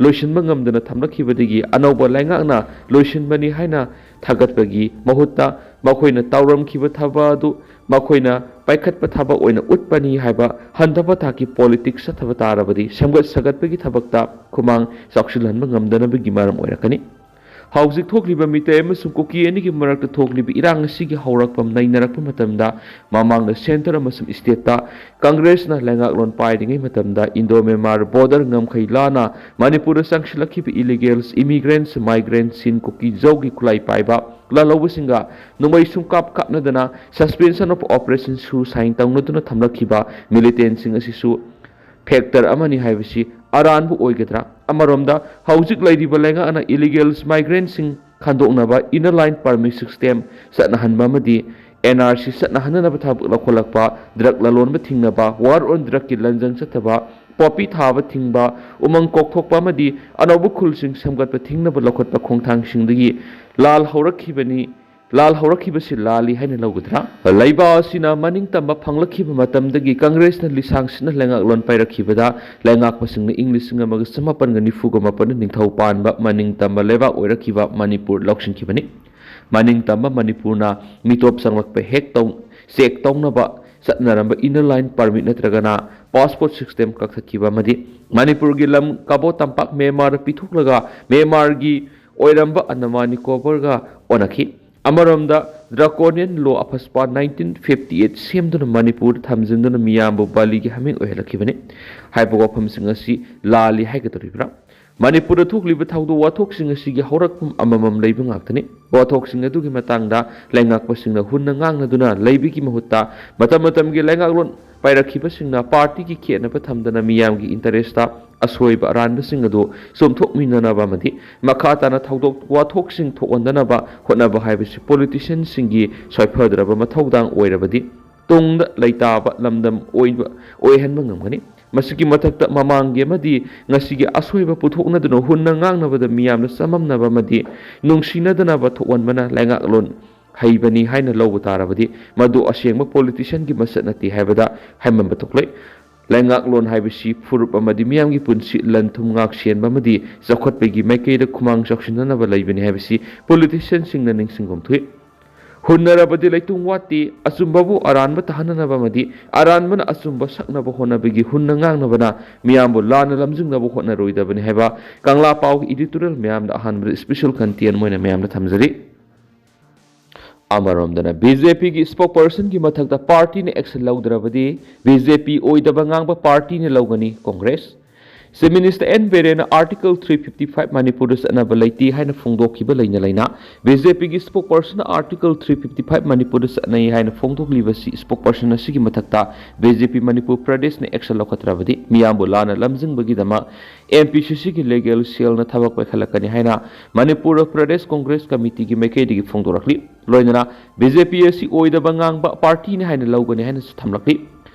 ꯂꯣꯏꯁꯤꯟꯕ ꯉꯝꯗꯅ ꯊꯝꯂꯛꯈꯤꯕꯗꯒꯤ ꯑꯅꯧꯕ ꯂꯩꯉꯥꯛꯅ ꯂꯣꯏꯁꯤꯟꯕꯅꯤ ꯍꯥꯏꯅ ꯊꯥꯒꯠꯄꯒꯤ ꯃꯍꯨꯠꯇ ꯃꯈꯣꯏꯅ ꯇꯧꯔꯝꯈꯤꯕ ꯊꯕꯛ ꯑꯗꯨ ꯃꯈꯣꯏꯅ ꯄꯥꯏꯈꯠꯄ ꯊꯕꯛ ꯑꯣꯏꯅ ꯎꯠꯄꯅꯤ ꯍꯥꯏꯕ ꯍꯟꯊꯕ ꯊꯥꯛꯀꯤ ꯄꯣꯂꯤꯇꯤꯛꯁ ꯆꯠꯊꯕ ꯇꯥꯔꯕꯗꯤ ꯁꯦꯝꯒꯠ ꯁꯥꯒꯠꯄꯒꯤ ꯊꯕꯛꯇ ꯈꯨꯃꯥꯡ ꯆꯥꯎꯁꯤꯜꯍꯟꯕ ꯉꯝꯗꯅꯕꯒꯤ ꯃꯔꯝ ꯑꯣꯏꯔꯛꯀꯅꯤ꯫ ꯍꯧꯖꯤꯛ ꯊꯣꯛꯂꯤꯕ ꯃꯤꯇꯩ ꯑꯃꯁꯨꯡ ꯀꯨꯀꯤ ꯑꯅꯤꯒꯤ ꯃꯔꯛꯇ ꯊꯣꯛꯂꯤꯕ ꯏꯔꯥꯡ ꯑꯁꯤꯒꯤ ꯍꯧꯔꯛꯐꯝ ꯅꯩꯅꯔꯛꯄ ꯃꯇꯝꯗ ꯃꯃꯥꯡꯗ ꯁꯦꯟꯇꯔ ꯑꯃꯁꯨꯡ ꯁ꯭ꯇꯦꯠꯇ ꯀꯪꯒ꯭ꯔꯦꯁꯅ ꯂꯩꯉꯥꯛꯂꯣꯟ ꯄꯥꯏꯔꯤꯉꯩ ꯃꯇꯝꯗ ꯏꯟꯗꯣ ꯃ꯭ꯌꯥꯟꯃꯥꯔ ꯕꯣꯔꯗꯔ ꯉꯝꯈꯩ ꯂꯥꯟꯅ ꯃꯅꯤꯄꯨꯔꯗ ꯆꯪꯁꯤꯜꯂꯛꯈꯤꯕ ꯏꯂꯤꯒꯦꯜꯁ ꯏꯃꯤꯒ꯭ꯔꯦꯟꯠꯁ, ꯃꯥꯏꯒ꯭ꯔꯦꯟꯠꯁꯤꯡ, ꯀꯨꯀꯤ ꯖꯧꯒꯤ ꯈꯨꯠꯂꯥꯏ ꯄꯥꯏꯕ ꯂꯥꯜꯍꯧꯕꯁꯤꯡꯒ ꯅꯣꯡꯃꯩ ꯁꯨꯡꯀꯥꯞ ꯀꯥꯞꯅꯗꯅ suspension of operation ꯁꯨ ꯁꯥꯏꯟ ꯇꯧꯅꯗꯨꯅ ꯊꯝꯂꯛꯈꯤꯕ ꯃꯤꯂꯤꯇꯦꯟꯁꯤꯡ ꯑꯁꯤꯁꯨ ꯐꯦꯛꯇꯔ ꯑꯃꯅꯤ ꯍꯥꯏꯕꯁꯤ ꯑꯔꯥꯟꯕ ꯑꯣꯏꯒꯗ꯭ꯔꯥ? ꯑꯃꯔꯣꯝꯗ ꯍꯧꯖꯤꯛ ꯂꯩꯔꯤꯕ ꯂꯩꯉꯥꯛꯅ ꯏꯂꯤꯒꯦꯜꯁ ꯃꯥꯏꯒ꯭ꯔꯦꯟꯠꯁꯤꯡ ꯈꯟꯗꯣꯛꯅꯕ ꯏꯟꯅꯔ ꯂꯥꯏꯟ ꯄꯔꯃꯤꯠ ꯁꯤꯁꯇꯦꯝ ꯆꯠꯅꯍꯟꯕ ꯑꯃꯗꯤ ꯑꯦꯟ ꯑꯥꯔ ꯁꯤ ꯆꯠꯅꯍꯟꯅꯅꯕ ꯊꯕꯛ ꯂꯧꯈꯠꯂꯛꯄ, ꯗ꯭ꯔꯒ ꯂꯂꯣꯟꯕ ꯊꯤꯡꯅꯕ, ꯋꯥꯔ ꯑꯣꯟ ꯗ꯭ꯔꯒꯀꯤ ꯂꯟꯖꯪ ꯆꯠꯊꯕ, ꯄꯣꯄꯤ ꯊꯥꯕ ꯊꯤꯡꯕ, ꯎꯃꯪ ꯀꯣꯛꯊꯣꯛꯄ ꯑꯃꯗꯤ ꯑꯅꯧꯕ ꯈꯨꯜꯁꯤꯡ ꯁꯦꯝꯒꯠꯄ ꯊꯤꯡꯅꯕ ꯂꯧꯈꯠꯄ ꯈꯣꯡꯊꯥꯡꯁꯤꯡꯗꯒꯤ ꯂꯥꯜ ꯍꯧꯔꯛꯈꯤꯕꯅꯤ꯫ ꯂꯥꯜ ꯍꯧꯔꯛꯈꯤꯕꯁꯤ ꯂꯥꯜꯂꯤ ꯍꯥꯏꯅ ꯂꯧꯒꯗ꯭ꯔꯥ? ꯂꯩꯕꯥꯛ ꯑꯁꯤꯅ ꯃꯅꯤꯡ ꯇꯝꯕ ꯐꯪꯂꯛꯈꯤꯕ ꯃꯇꯝꯗꯒꯤ ꯀꯪꯒ꯭ꯔꯦꯁꯅ ꯂꯤꯁꯥꯡꯁꯤꯠꯅ ꯂꯩꯉꯥꯛꯂꯣꯟ ꯄꯥꯏꯔꯛꯈꯤꯕꯗ ꯂꯩꯉꯥꯛꯄꯁꯤꯡꯅ ꯏꯪ ꯂꯤꯁꯤꯡ ꯑꯃꯒ ꯆꯃꯥꯄꯟꯒ ꯅꯤꯐꯨꯒ ꯃꯥꯄꯟꯗ ꯅꯤꯡꯊꯧ ꯄꯥꯟꯕ ꯃꯅꯤꯡ ꯇꯝꯕ ꯂꯩꯕꯥꯛ ꯑꯣꯏꯔꯛꯈꯤꯕ ꯃꯅꯤꯄꯨꯔ ꯂꯧꯁꯤꯟꯈꯤꯕꯅꯤ꯫ ꯃꯅꯤꯡ ꯇꯝꯕ ꯃꯅꯤꯄꯨꯔꯅ ꯃꯤꯇꯣꯞ ꯆꯪꯂꯛꯄ ꯍꯦꯛ ꯇꯧ-, ꯆꯦꯛ ꯇꯧꯅꯕ ꯆꯠꯅꯔꯝꯕ ꯏꯟꯅꯔ ꯂꯥꯏꯟ ꯄꯔꯃꯤꯠ ꯅꯠꯇ꯭ꯔꯒꯅ ꯄꯥꯁꯄꯣꯔꯠ ꯁꯤꯁꯇꯦꯝ ꯀꯛꯊꯠꯈꯤꯕ ꯑꯃꯗꯤ ꯃꯅꯤꯄꯨꯔꯒꯤ ꯂꯝ ꯀꯕꯣ ꯇꯝꯄꯥꯛ ꯃ꯭ꯌꯥꯟꯃꯥꯔꯗ ꯄꯤꯊꯣꯛꯂꯒ ꯃ꯭ꯌꯥꯟꯃꯥꯔꯒꯤ ꯑꯣꯏꯔꯝꯕ ꯑꯟꯗꯃꯥꯟ ꯅꯤꯀꯣꯕꯔꯒ ꯑꯣꯟꯅꯈꯤ꯫ ꯑꯃꯔꯣꯝꯗ ꯗ꯭ꯔꯥꯀꯣꯅꯤꯌꯟ ꯂꯣ ꯑꯐꯁꯄꯥ ꯅꯥꯏꯟꯇꯤꯟ ꯐꯤꯐꯇꯤ ꯑꯩꯠ ꯁꯦꯝꯗꯨꯅ ꯃꯅꯤꯄꯨꯔꯗ ꯊꯝꯖꯤꯟꯗꯨꯅ ꯃꯤꯌꯥꯝꯕꯨ ꯕꯂꯤꯒꯤ ꯍꯥꯃꯦꯡ ꯑꯣꯏꯍꯜꯂꯛꯈꯤꯕꯅꯤ ꯍꯥꯏꯕ ꯋꯥꯐꯝꯁꯤꯡ ꯑꯁꯤ ꯂꯥꯜꯂꯤ ꯍꯥꯏꯒꯗꯧꯔꯤꯕ꯭ꯔꯥ? ꯃꯅꯤꯄꯨꯔꯗ ꯊꯣꯛꯂꯤꯕ ꯊꯧꯗꯣꯛ ꯋꯥꯊꯣꯛꯁꯤꯡ ꯑꯁꯤꯒꯤ ꯍꯧꯔꯛꯐꯝ ꯑꯃꯃꯝ ꯂꯩꯕ ꯉꯥꯛꯇꯅꯤ꯫ ꯋꯥꯊꯣꯛꯁꯤꯡ ꯑꯗꯨꯒꯤ ꯃꯇꯥꯡꯗ ꯂꯩꯉꯥꯛꯄꯁꯤꯡꯅ ꯍꯨꯟꯅ ꯉꯥꯡꯅꯗꯨꯅ ꯂꯩꯕꯒꯤ ꯃꯍꯨꯠꯇ ꯃꯇꯝ ꯃꯇꯝꯒꯤ ꯂꯩꯉꯥꯛꯂꯣꯟ ꯄꯥꯏꯔꯛꯈꯤꯕꯁꯤꯡꯅ ꯄꯥꯔꯇꯤꯒꯤ ꯈꯦꯠꯅꯕ ꯊꯝꯗꯅ ꯃꯤꯌꯥꯝꯒꯤ ꯏꯟꯇꯔꯦꯁꯇ ꯑꯁꯣꯏꯕ ꯑꯔꯥꯟꯕꯁꯤꯡ ꯑꯗꯨ ꯆꯨꯝꯊꯣꯛꯃꯤꯟꯅꯅꯕ ꯑꯃꯗꯤ ꯃꯈꯥ ꯇꯥꯅ ꯊꯧꯗꯣꯛ ꯋꯥꯊꯣꯛꯁꯤꯡ ꯊꯣꯛꯍꯟꯗꯅꯕ ꯍꯣꯠꯅꯕ ꯍꯥꯏꯕꯁꯤ ꯄꯣꯂꯤꯇꯤꯁꯤꯌꯟꯁꯤꯡꯒꯤ ꯁꯣꯏꯐꯗ꯭ꯔꯕ ꯃꯊꯧꯗꯥꯡ ꯑꯣꯏꯔꯕꯗꯤ, ꯇꯨꯡꯗ ꯂꯩꯇꯥꯕ ꯂꯝꯗꯝ ꯑꯣꯏꯕ, ꯑꯣꯏꯍꯟꯕ ꯉꯝꯒꯅꯤ꯫ ꯃꯁꯤꯒꯤ ꯃꯊꯛꯇ, ꯃꯃꯥꯡꯒꯤ ꯑꯃꯗꯤ ꯉꯁꯤꯒꯤ ꯑꯁꯣꯏꯕ ꯄꯨꯊꯣꯛꯅꯗꯨꯅ ꯍꯨꯟꯅ ꯉꯥꯡꯅꯕꯗ ꯃꯤꯌꯥꯝꯅ ꯆꯃꯝꯅꯕ ꯑꯃꯗꯤ ꯅꯨꯡꯁꯤꯅꯗꯅꯕ ꯊꯣꯛꯍꯟꯕꯅ ꯂꯩꯉꯥꯛꯂꯣꯟ ꯍꯩꯕꯅꯤ ꯍꯥꯏꯅ ꯂꯧꯕ ꯇꯥꯔꯕꯗꯤ, ꯃꯗꯨ ꯑꯁꯦꯡꯕ ꯄꯣꯂꯤꯇꯤꯁꯤꯌꯟꯒꯤ ꯃꯁꯛ ꯅꯠꯇꯦ ꯍꯥꯏꯕꯗ ꯍꯥꯏꯃꯟꯕ ꯊꯣꯛꯂꯣꯏ꯫ ꯂꯩꯉꯥꯛꯂꯣꯟ ꯍꯥꯏꯕꯁꯤ ꯐꯨꯔꯨꯞ ꯑꯃꯗꯤ ꯃꯤꯌꯥꯝꯒꯤ ꯄꯨꯟꯁꯤ, ꯂꯟ ꯊꯨꯝ ꯉꯥꯛ ꯁꯦꯟꯕ ꯑꯃꯗꯤ ꯆꯥꯎꯈꯠꯄꯒꯤ ꯃꯥꯏꯀꯩꯗ ꯈꯨꯃꯥꯡ ꯆꯥꯎꯁꯤꯟꯅꯅꯕ ꯂꯩꯕꯅꯤ ꯍꯥꯏꯕꯁꯤ ꯄꯣꯂꯤꯇꯤꯁꯤꯌꯟꯁꯤꯡꯅ ꯅꯤꯡꯁꯤꯡꯐꯝ ꯊꯣꯛꯏ꯫ ꯍꯨꯟꯅꯔꯕꯗꯤ ꯂꯩꯇꯨꯝ ꯋꯥꯠꯇꯦ, ꯑꯆꯨꯝꯕꯕꯨ ꯑꯔꯥꯟꯕ ꯇꯥꯍꯟꯅꯅꯕ ꯑꯃꯗꯤ ꯑꯔꯥꯟꯕꯅ ꯑꯆꯨꯝꯕ ꯁꯛꯅꯕ ꯍꯣꯠꯅꯕꯒꯤ ꯍꯨꯟꯅ ꯉꯥꯡꯅꯕꯅ ꯃꯤꯌꯥꯝꯕꯨ ꯂꯥꯟꯅ ꯂꯝꯖꯤꯡꯅꯕ ꯍꯣꯠꯅꯔꯣꯏꯗꯕꯅꯤ ꯍꯥꯏꯕ ꯀꯪꯂꯥ ꯄꯥꯎꯒꯤ ꯏꯗꯤꯇꯣꯔꯤꯌꯦꯜ ꯃꯌꯥꯝꯗ ꯑꯍꯥꯟꯕꯗ ꯁ꯭ꯄꯦꯁꯦꯜ ꯀꯟꯇꯦꯟ ꯑꯣꯏꯅ ꯃꯌꯥꯝꯗ ꯊꯝꯖꯔꯤ꯫ ꯑꯃꯔꯣꯝꯗꯅ, ꯕꯤ ꯖꯦ ꯄꯤꯒꯤ ꯁ꯭ꯄꯣꯛꯄꯔꯁꯟꯒꯤ ꯃꯊꯛꯇ ꯄꯥꯔꯇꯤꯅ ꯑꯦꯛꯁꯟ ꯂꯧꯗ꯭ꯔꯕꯗꯤ ꯕꯤ ꯖꯦ ꯄꯤ ꯑꯣꯏꯗꯕ ꯉꯥꯡꯕ ꯄꯥꯔꯇꯤꯅ ꯂꯧꯒꯅꯤ꯫ ꯀꯣꯡꯒ꯭ꯔꯦꯁ꯫ ꯆꯤꯐ ꯃꯤꯅꯤꯁꯇꯔ ꯑꯦꯟ ꯕꯤꯔꯦꯟꯅ ꯑꯥꯔꯇꯤꯀꯜ ꯊ꯭ꯔꯤ ꯐꯤꯐꯇꯤ ꯐꯥꯏꯚ ꯃꯅꯤꯄꯨꯔꯗ ꯆꯠꯅꯕ ꯂꯩꯇꯦ ꯍꯥꯏꯅ ꯐꯣꯡꯗꯣꯛꯈꯤꯕ ꯂꯩꯅ ꯂꯩꯅ, ꯕꯤ ꯖꯦ ꯄꯤꯒꯤ ꯁ꯭ꯄꯣꯛꯄꯔꯁꯟꯅ ꯑꯥꯔꯇꯤꯀꯜ ꯊ꯭ꯔꯤ ꯐꯤꯐꯇꯤ ꯐꯥꯏꯚ ꯃꯅꯤꯄꯨꯔꯗ ꯆꯠꯅꯩ ꯍꯥꯏꯅ ꯐꯣꯡꯗꯣꯛꯂꯤꯕꯁꯤ, ꯁ꯭ꯄꯣꯛꯄꯔꯁꯟ ꯑꯁꯤꯒꯤ ꯃꯊꯛꯇ B J P Manipur ꯄ꯭ꯔꯗꯦꯁꯅ action ꯂꯧꯈꯠꯇ꯭ꯔꯕꯗꯤ ꯃꯤꯌꯥꯝꯕꯨ ꯂꯥꯟꯅ ꯂꯝꯖꯤꯡꯕꯒꯤꯗꯃꯛ ꯑꯦꯝ ꯄꯤ ꯁꯤ ꯁꯤꯒꯤ ꯂꯤꯒꯦꯜ ꯁꯦꯜꯅ ꯊꯕꯛ ꯄꯥꯏꯈꯠꯂꯛꯀꯅꯤ ꯍꯥꯏꯅ ꯃꯅꯤꯄꯨꯔ ꯄ꯭ꯔꯗꯦꯁ ꯀꯣꯡꯒ꯭ꯔꯦꯁ ꯀꯃꯤꯇꯤꯒꯤ ꯃꯥꯏꯀꯩꯗꯒꯤ ꯐꯣꯡꯗꯣꯔꯛꯂꯤ꯫ ꯂꯣꯏꯅꯅ ꯕꯤ ꯖꯦ ꯄꯤ ꯑꯁꯤ ꯑꯣꯏꯗꯕ ꯉꯥꯡꯕ ꯄꯥꯔꯇꯤꯅꯤ ꯍꯥꯏꯅ ꯂꯧꯒꯅꯤ ꯍꯥꯏꯅꯁꯨ ꯊꯝꯂꯛꯂꯤ꯫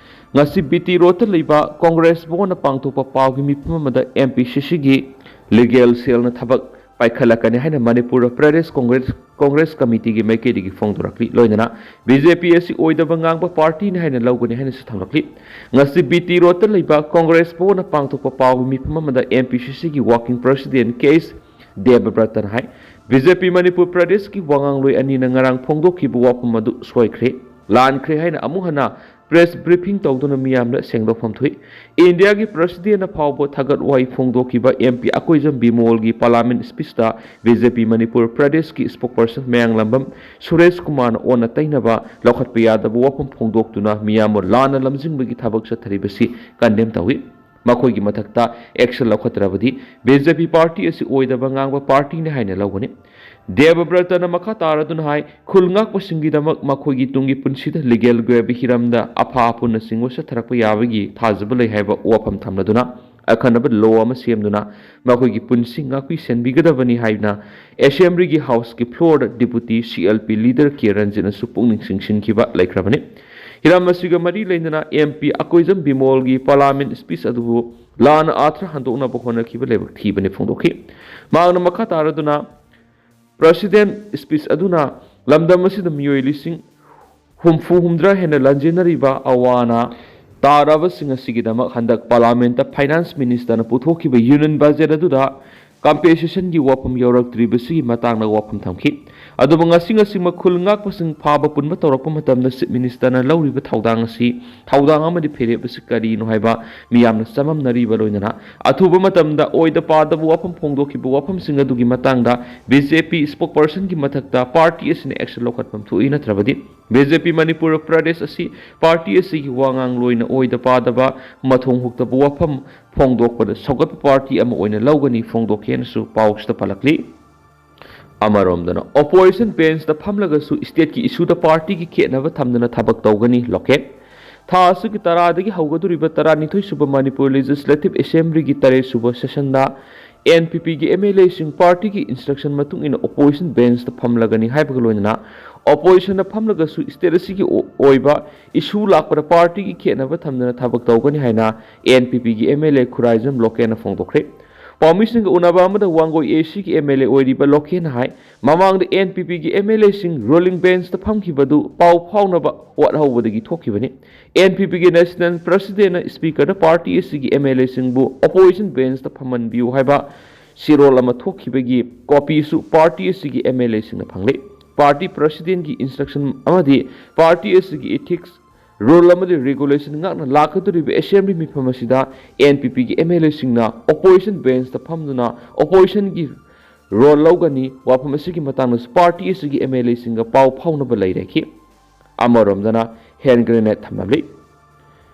ꯉꯁꯤ ꯕꯤ ꯇꯤ ꯔꯣꯗꯇ ꯂꯩꯕ ꯀꯣꯡꯒ꯭ꯔꯦꯁ ꯚꯋꯟꯅ ꯄꯥꯡꯊꯣꯛꯄ ꯄꯥꯎꯒꯤ ꯃꯤꯐꯝ ꯑꯃꯗ ꯑꯦꯝ ꯄꯤ ꯁꯤ ꯁꯤꯒꯤ ꯂꯤꯒꯦꯜ ꯁꯦꯜꯅ ꯊꯕꯛ ꯄꯥꯏꯈꯠꯂꯛꯀꯅꯤ ꯍꯥꯏꯅ ꯃꯅꯤꯄꯨꯔ ꯄ꯭ꯔꯗꯦꯁ ꯀꯣꯡꯒ꯭ꯔꯦꯁ, ꯀꯣꯡꯒ꯭ꯔꯦꯁ ꯀꯃꯤꯇꯤꯒꯤ ꯃꯥꯏꯀꯩꯗꯒꯤ ꯐꯣꯡꯗꯣꯔꯛꯂꯤ꯫ ꯂꯣꯏꯅꯅ ꯕꯤ ꯖꯦ ꯄꯤ ꯑꯁꯤ ꯑꯣꯏꯗꯕ ꯉꯥꯡꯕ ꯄꯥꯔꯇꯤꯅꯤ ꯍꯥꯏꯅ ꯂꯧꯒꯅꯤ ꯍꯥꯏꯅꯁꯨ ꯊꯝꯂꯛꯂꯤ꯫ ꯉꯁꯤ ꯕꯤ ꯇꯤ ꯔꯣꯗꯇ ꯂꯩꯕ ꯀꯣꯡꯒ꯭ꯔꯦꯁ ꯚꯋꯟꯅ ꯄꯥꯡꯊꯣꯛꯄ ꯄꯥꯎꯒꯤ ꯃꯤꯐꯝ ꯑꯃꯗ ꯑꯦꯝ ꯄꯤ ꯁꯤ ꯁꯤꯒꯤ ꯋꯥꯔꯀꯤꯡ ꯄ꯭ꯔꯦꯁꯤꯗꯦꯟꯠ ꯀꯦ ꯑꯦꯁ ꯗꯦꯕꯕ꯭ꯔꯇꯅ ꯍꯥꯏ, ꯕꯤ ꯖꯦ ꯄꯤ ꯃꯅꯤꯄꯨꯔ ꯄ꯭ꯔꯗꯦꯁꯀꯤ ꯋꯥꯉꯥꯡꯂꯣꯏ ꯑꯅꯤꯅ ꯉꯔꯥꯡ ꯐꯣꯡꯗꯣꯛꯈꯤꯕ ꯋꯥꯐꯝ ꯑꯗꯨ ꯁꯣꯏꯈ꯭ꯔꯦ, ꯂꯥꯟꯈ꯭ꯔꯦ ꯍꯥꯏꯅ ꯑꯃꯨꯛ ꯍꯟꯅ ꯄ꯭ꯔꯦꯁ ꯕ꯭ꯔꯤꯐꯤꯡ ꯇꯧꯗꯨꯅ ꯃꯤꯌꯥꯝꯗ ꯁꯦꯡꯗꯣꯛꯐꯝ ꯊꯣꯛꯏ꯫ ꯏꯟꯗꯤꯌꯥꯒꯤ ꯄ꯭ꯔꯦꯁꯤꯗꯦꯟꯠꯅ ꯐꯥꯎꯕ ꯊꯥꯒꯠ ꯋꯥꯍꯩ ꯐꯣꯡꯗꯣꯛꯈꯤꯕ ꯑꯦꯝ ꯄꯤ ꯑꯀꯣꯏꯖꯝ ꯕꯤꯃꯣꯜꯒꯤ ꯄꯥꯔꯂꯤꯌꯥꯃꯦꯟꯠ ꯁ꯭ꯄꯤꯆꯇ ꯕꯤ ꯖꯦ ꯄꯤ ꯃꯅꯤꯄꯨꯔ ꯄ꯭ꯔꯗꯦꯁꯀꯤ ꯁ꯭ꯄꯣꯛꯄꯔꯁꯟ ꯃꯌꯥꯡꯂꯝꯕꯝ ꯁꯨꯔꯦꯁ ꯀꯨꯃꯥꯔꯅ ꯑꯣꯟꯅ ꯇꯩꯅꯕ ꯂꯧꯈꯠꯄ ꯌꯥꯗꯕ ꯋꯥꯐꯝ ꯐꯣꯡꯗꯣꯛꯇꯨꯅ ꯃꯤꯌꯥꯝꯕꯨ ꯂꯥꯟꯅ ꯂꯝꯖꯤꯡꯕꯒꯤ ꯊꯕꯛ ꯆꯠꯊꯔꯤꯕꯁꯤ ꯀꯟꯗꯦꯝ ꯇꯧꯏ꯫ ꯃꯈꯣꯏꯒꯤ ꯃꯊꯛꯇ ꯑꯦꯛꯁꯟ ꯂꯧꯈꯠꯇ꯭ꯔꯕꯗꯤ ꯕꯤ ꯖꯦ ꯄꯤ ꯄꯥꯔꯇꯤ ꯑꯁꯤ ꯑꯣꯏꯗꯕ ꯉꯥꯡꯕ ꯄꯥꯔꯇꯤꯅꯤ ꯍꯥꯏꯅ ꯂꯧꯒꯅꯤ꯫ ꯗꯦꯕꯕ꯭ꯔꯇꯅ ꯃꯈꯥ ꯇꯥꯔꯗꯨꯅ ꯍꯥꯏ, ꯈꯨꯜ ꯉꯥꯛꯄꯁꯤꯡꯒꯤꯗꯃꯛ ꯃꯈꯣꯏꯒꯤ ꯇꯨꯡꯒꯤ ꯄꯨꯟꯁꯤꯗ ꯂꯤꯒꯦꯜꯒꯤ ꯑꯣꯏꯕ ꯍꯤꯔꯝꯗ ꯑꯐꯥ ꯑꯐꯨꯟꯅꯆꯤꯡꯕ ꯆꯠꯊꯔꯛꯄ ꯌꯥꯕꯒꯤ ꯊꯥꯖꯕ ꯂꯩ ꯍꯥꯏꯕ ꯋꯥꯐꯝ ꯊꯝꯂꯗꯨꯅ, ꯑꯈꯟꯅꯕ ꯂꯣ ꯑꯃ ꯁꯦꯝꯗꯨꯅ ꯃꯈꯣꯏꯒꯤ ꯄꯨꯟꯁꯤ ꯉꯥꯛꯄꯤ ꯁꯦꯟꯕꯤꯒꯗꯕꯅꯤ ꯍꯥꯏꯅ ꯑꯦꯁꯦꯝꯕ꯭ꯂꯤꯒꯤ ꯍꯥꯎꯁꯀꯤ ꯐ꯭ꯂꯣꯔꯗ deputy C L P leader ꯀꯦ ꯔꯟꯖꯤꯠꯅꯁꯨ ꯄꯨꯛꯅꯤꯡ ꯆꯤꯡꯁꯤꯟꯈꯤꯕ ꯂꯩꯈ꯭ꯔꯕꯅꯤ꯫ ꯍꯤꯔꯝ ꯑꯁꯤꯒ ꯃꯔꯤ ꯂꯩꯅꯅ ꯑꯦꯝ ꯄꯤ ꯑꯀꯣꯏꯖꯝ ꯕꯤꯃꯣꯜꯒꯤ ꯄꯥꯔꯂꯥꯃꯦꯟ ꯁ꯭ꯄꯤꯆ ꯑꯗꯨꯕꯨ ꯂꯥꯟꯅ ꯑꯥꯔꯊ ꯍꯟꯗꯣꯛꯅꯕ ꯍꯣꯠꯅꯈꯤꯕ ꯂꯥꯏꯕꯛ ꯊꯤꯕꯅꯤ ꯐꯣꯡꯗꯣꯛꯈꯤ꯫ ꯃꯍꯥꯛꯅ ꯃꯈꯥ ꯇꯥꯔꯗꯨꯅ ꯄ꯭ꯔꯁꯤꯗꯦꯟ ꯁ꯭ꯄꯤꯆ ꯑꯗꯨꯅ ꯂꯝꯗꯝ ꯑꯁꯤꯗ ꯃꯤꯑꯣꯏ ꯂꯤꯁꯤꯡ ꯍꯨꯝꯐꯨ ꯍꯨꯝꯗ꯭ꯔꯥ ꯍꯦꯟꯅ ꯂꯥꯟꯖꯦꯟꯅꯔꯤꯕ ꯑꯋꯥ ꯑꯅꯥ ꯇꯥꯔꯕꯁꯤꯡ ꯑꯁꯤꯒꯤꯗꯃꯛ ꯍꯟꯗꯛ ꯄꯥꯔꯂꯥꯃꯦꯟꯠꯇ ꯐꯥꯏꯅꯥꯟꯁ ꯃꯤꯅꯤꯁꯇꯔꯅ ꯄꯨꯊꯣꯛꯈꯤꯕ ꯌꯨꯅꯤꯌꯟ ꯕꯖꯦꯠ ꯑꯗꯨꯗ ꯀꯝꯄꯦꯟꯁꯦꯁꯟꯒꯤ ꯋꯥꯐꯝ ꯌꯧꯔꯛꯇ꯭ꯔꯤꯕꯁꯤꯒꯤ ꯃꯇꯥꯡꯗ ꯋꯥꯐꯝ ꯊꯝꯈꯤ꯫ ꯑꯗꯨꯕꯨ ꯉꯁꯤ ꯉꯁꯤꯃꯛ ꯈꯨꯜ ꯉꯥꯛꯄꯁꯤꯡ ꯐꯥꯕ ꯄꯨꯟꯕ ꯇꯧꯔꯛꯄ ꯃꯇꯝꯗ ꯆꯤꯐ ꯃꯤꯅꯤꯁꯇꯔꯅ ꯂꯧꯔꯤꯕ ꯊꯧꯗꯥꯡ ꯑꯁꯤ, ꯊꯧꯗꯥꯡ ꯑꯃꯗꯤ ꯐꯤꯔꯦꯞ ꯑꯁꯤ ꯀꯔꯤꯅꯣ ꯍꯥꯏꯕ ꯃꯤꯌꯥꯝꯅ ꯆꯃꯝꯅꯔꯤꯕ ꯂꯣꯏꯅꯅ ꯑꯊꯨꯕ ꯃꯇꯝꯗ ꯑꯣꯏꯗ ꯄꯥꯗꯕ ꯋꯥꯐꯝ ꯐꯣꯡꯗꯣꯛꯈꯤꯕ ꯋꯥꯐꯝꯁꯤꯡ ꯑꯗꯨꯒꯤ ꯃꯇꯥꯡꯗ ꯕꯤ ꯖꯦ ꯄꯤ ꯁ꯭ꯄꯣꯛꯄꯔꯁꯟꯒꯤ ꯃꯊꯛꯇ ꯄꯥꯔꯇꯤ ꯑꯁꯤꯅ ꯑꯦꯛꯁꯟ ꯂꯧꯈꯠꯐꯝ ꯊꯣꯛꯏ, ꯅꯠꯇ꯭ꯔꯕꯗꯤ B J P Manipur Pradesh ꯑꯁꯤ ꯄꯥꯔꯇꯤ ꯑꯁꯤꯒꯤ ꯋꯥꯉꯥꯡꯂꯣꯏꯅ ꯑꯣꯏꯗ ꯄꯥꯗꯕ, ꯃꯊꯣꯡ ꯍꯨꯛꯇꯕ ꯋꯥꯐꯝ ꯐꯣꯡꯗꯣꯛꯄꯗ ꯁꯧꯒꯠꯄ ꯄꯥꯔꯇꯤ ꯑꯃ ꯑꯣꯏꯅ ꯂꯧꯒꯅꯤ ꯐꯣꯡꯗꯣꯛꯈꯤ ꯍꯥꯏꯅꯁꯨ ꯄꯥꯎꯁꯤꯗ ꯄꯜꯂꯛꯂꯤ꯫ ꯑꯃꯔꯣꯝꯗꯅ, ꯑꯣꯄꯣꯖꯤꯁꯟ ꯕꯦꯟꯁꯇ ꯐꯝꯂꯒꯁꯨ ꯁ꯭ꯇꯦꯠꯀꯤ ꯏꯁꯨꯗ ꯄꯥꯔꯇꯤꯒꯤ ꯈꯦꯠꯅꯕ ꯊꯝꯗꯅ ꯊꯕꯛ ꯇꯧꯒꯅꯤ ꯂꯣꯀꯦꯟ꯫ ꯊꯥ ꯑꯁꯤꯒꯤ ꯇꯔꯥꯗꯒꯤ ꯍꯧꯒꯗꯧꯔꯤꯕ ꯇꯔꯥꯅꯤꯊꯣꯏ ꯁꯨꯕ ꯃꯅꯤꯄꯨꯔ ꯂꯦꯖꯤꯁꯂꯦꯇꯤꯚ ꯑꯦꯁꯦꯝꯕ꯭ꯂꯤꯒꯤ ꯇꯔꯦꯠ ꯁꯨꯕ ꯁꯦꯁꯟꯗ ꯑꯦꯟ ꯄꯤ ꯄꯤꯒꯤ ꯑꯦꯝ ꯑꯦꯜ ꯑꯦꯁꯤꯡ ꯄꯥꯔꯇꯤꯒꯤ ꯏꯟꯁꯇ꯭ꯔꯛꯁꯟ ꯃꯇꯨꯡ ꯏꯟꯅ ꯑꯣꯄꯣꯖꯤꯁꯟ ꯕꯦꯟꯁꯇ ꯐꯝꯂꯒꯅꯤ ꯍꯥꯏꯕꯒ ꯂꯣꯏꯅꯅ ꯑꯣꯄꯣꯖꯤꯁꯟꯗ ꯐꯝꯂꯒꯁꯨ ꯁ꯭ꯇꯦꯠ ꯑꯁꯤꯒꯤ ꯑꯣ-, ꯑꯣꯏꯕ ꯏꯁꯨ ꯂꯥꯛꯄꯗ ꯄꯥꯔꯇꯤꯒꯤ ꯈꯦꯠꯅꯕ ꯊꯝꯗꯅ ꯊꯕꯛ ꯇꯧꯒꯅꯤ ꯍꯥꯏꯅ ꯑꯦꯟ ꯄꯤ ꯄꯤꯒꯤ ꯑꯦꯝ ꯑꯦꯜ ꯑꯦ ꯈꯨꯔꯥꯏꯖꯝ ꯂꯣꯀꯦꯟꯅ ꯐꯣꯡꯗꯣꯛꯈ꯭ꯔꯦ꯫ ꯄꯥꯎꯃꯤꯁꯤꯡꯒ ꯎꯅꯕ ꯑꯃꯗ ꯋꯥꯡꯒꯣꯏ ꯑꯦ ꯁꯤꯒꯤ ꯑꯦꯝ ꯑꯦꯜ ꯑꯦ ꯑꯣꯏꯔꯤꯕ ꯂꯣꯀꯦꯟꯅ ꯍꯥꯏ, ꯃꯃꯥꯡꯗ ꯑꯦꯟ ꯄꯤ ꯄꯤꯒꯤ ꯑꯦꯝ ꯑꯦꯜ ꯑꯦꯁꯤꯡ ꯔꯨꯂꯤꯡ ꯕꯦꯟꯁꯇ ꯐꯝꯈꯤꯕꯗꯨ ꯄꯥꯎ ꯐꯥꯎꯅꯕ ꯋꯥꯠꯍꯧꯕꯗꯒꯤ ꯊꯣꯛꯈꯤꯕꯅꯤ꯫ ꯑꯦꯟ ꯄꯤ ꯄꯤꯒꯤ ꯅꯦꯁꯅꯦꯜ ꯄ꯭ꯔꯁꯤꯗꯦꯟꯅ ꯁ꯭ꯄꯤꯀꯔꯗ ꯄꯥꯔꯇꯤ ꯑꯁꯤꯒꯤ ꯑꯦꯝ ꯑꯦꯜ ꯑꯦꯁꯤꯡꯕꯨ ꯑꯣꯄꯣꯖꯤꯁꯟ ꯕꯦꯟꯁꯇ ꯐꯝꯍꯟꯕꯤꯌꯨ ꯍꯥꯏꯕ ꯁꯤꯔꯣꯜ ꯑꯃ ꯊꯣꯛꯈꯤꯕꯒꯤ ꯀꯣꯄꯤꯁꯨ ꯄꯥꯔꯇꯤ ꯑꯁꯤꯒꯤ ꯑꯦꯝ ꯑꯦꯜ ꯑꯦꯁꯤꯡꯅ ꯐꯪꯂꯦ꯫ ꯄꯥꯔꯇꯤ ꯄ꯭ꯔꯁꯤꯗꯦꯟꯒꯤ ꯏꯟꯁꯇ꯭ꯔꯛꯁꯟ ꯑꯃꯗꯤ ꯄꯥꯔꯇꯤ ꯑꯁꯤꯒꯤ ꯏꯊꯤꯛꯁ, ꯔꯨꯜ ꯑꯃꯗꯤ ꯔꯤꯒꯨꯂꯦꯁꯟ ꯉꯥꯛꯅ ꯂꯥꯛꯀꯗꯧꯔꯤꯕ ꯑꯦꯁꯦꯝꯕ꯭ꯂꯤ ꯃꯤꯐꯝ ꯑꯁꯤꯗ ꯑꯦꯟ ꯄꯤ ꯄꯤꯒꯤ ꯑꯦꯝ ꯑꯦꯜ ꯑꯦꯁꯤꯡꯅ ꯑꯣꯄꯣꯖꯤꯁꯟ ꯕꯦꯟꯁꯇ ꯐꯝꯗꯨꯅ ꯑꯣꯄꯣꯖꯤꯁꯟꯒꯤ ꯔꯣꯜ ꯂꯧꯒꯅꯤ꯫ ꯋꯥꯐꯝ ꯑꯁꯤꯒꯤ ꯃꯇꯥꯡꯗꯁꯨ ꯄꯥꯔꯇꯤ ꯑꯁꯤꯒꯤ ꯑꯦꯝ ꯑꯦꯜ ꯑꯦꯁꯤꯡꯒ ꯄꯥꯎ ꯐꯥꯎꯅꯕ ꯂꯩꯔꯦꯈꯤ꯫ ꯑꯃꯔꯣꯝꯗꯅ ꯍꯦꯟ ꯒ꯭ꯔꯦꯅꯦꯗ ꯊꯝꯂꯝꯂꯤ꯫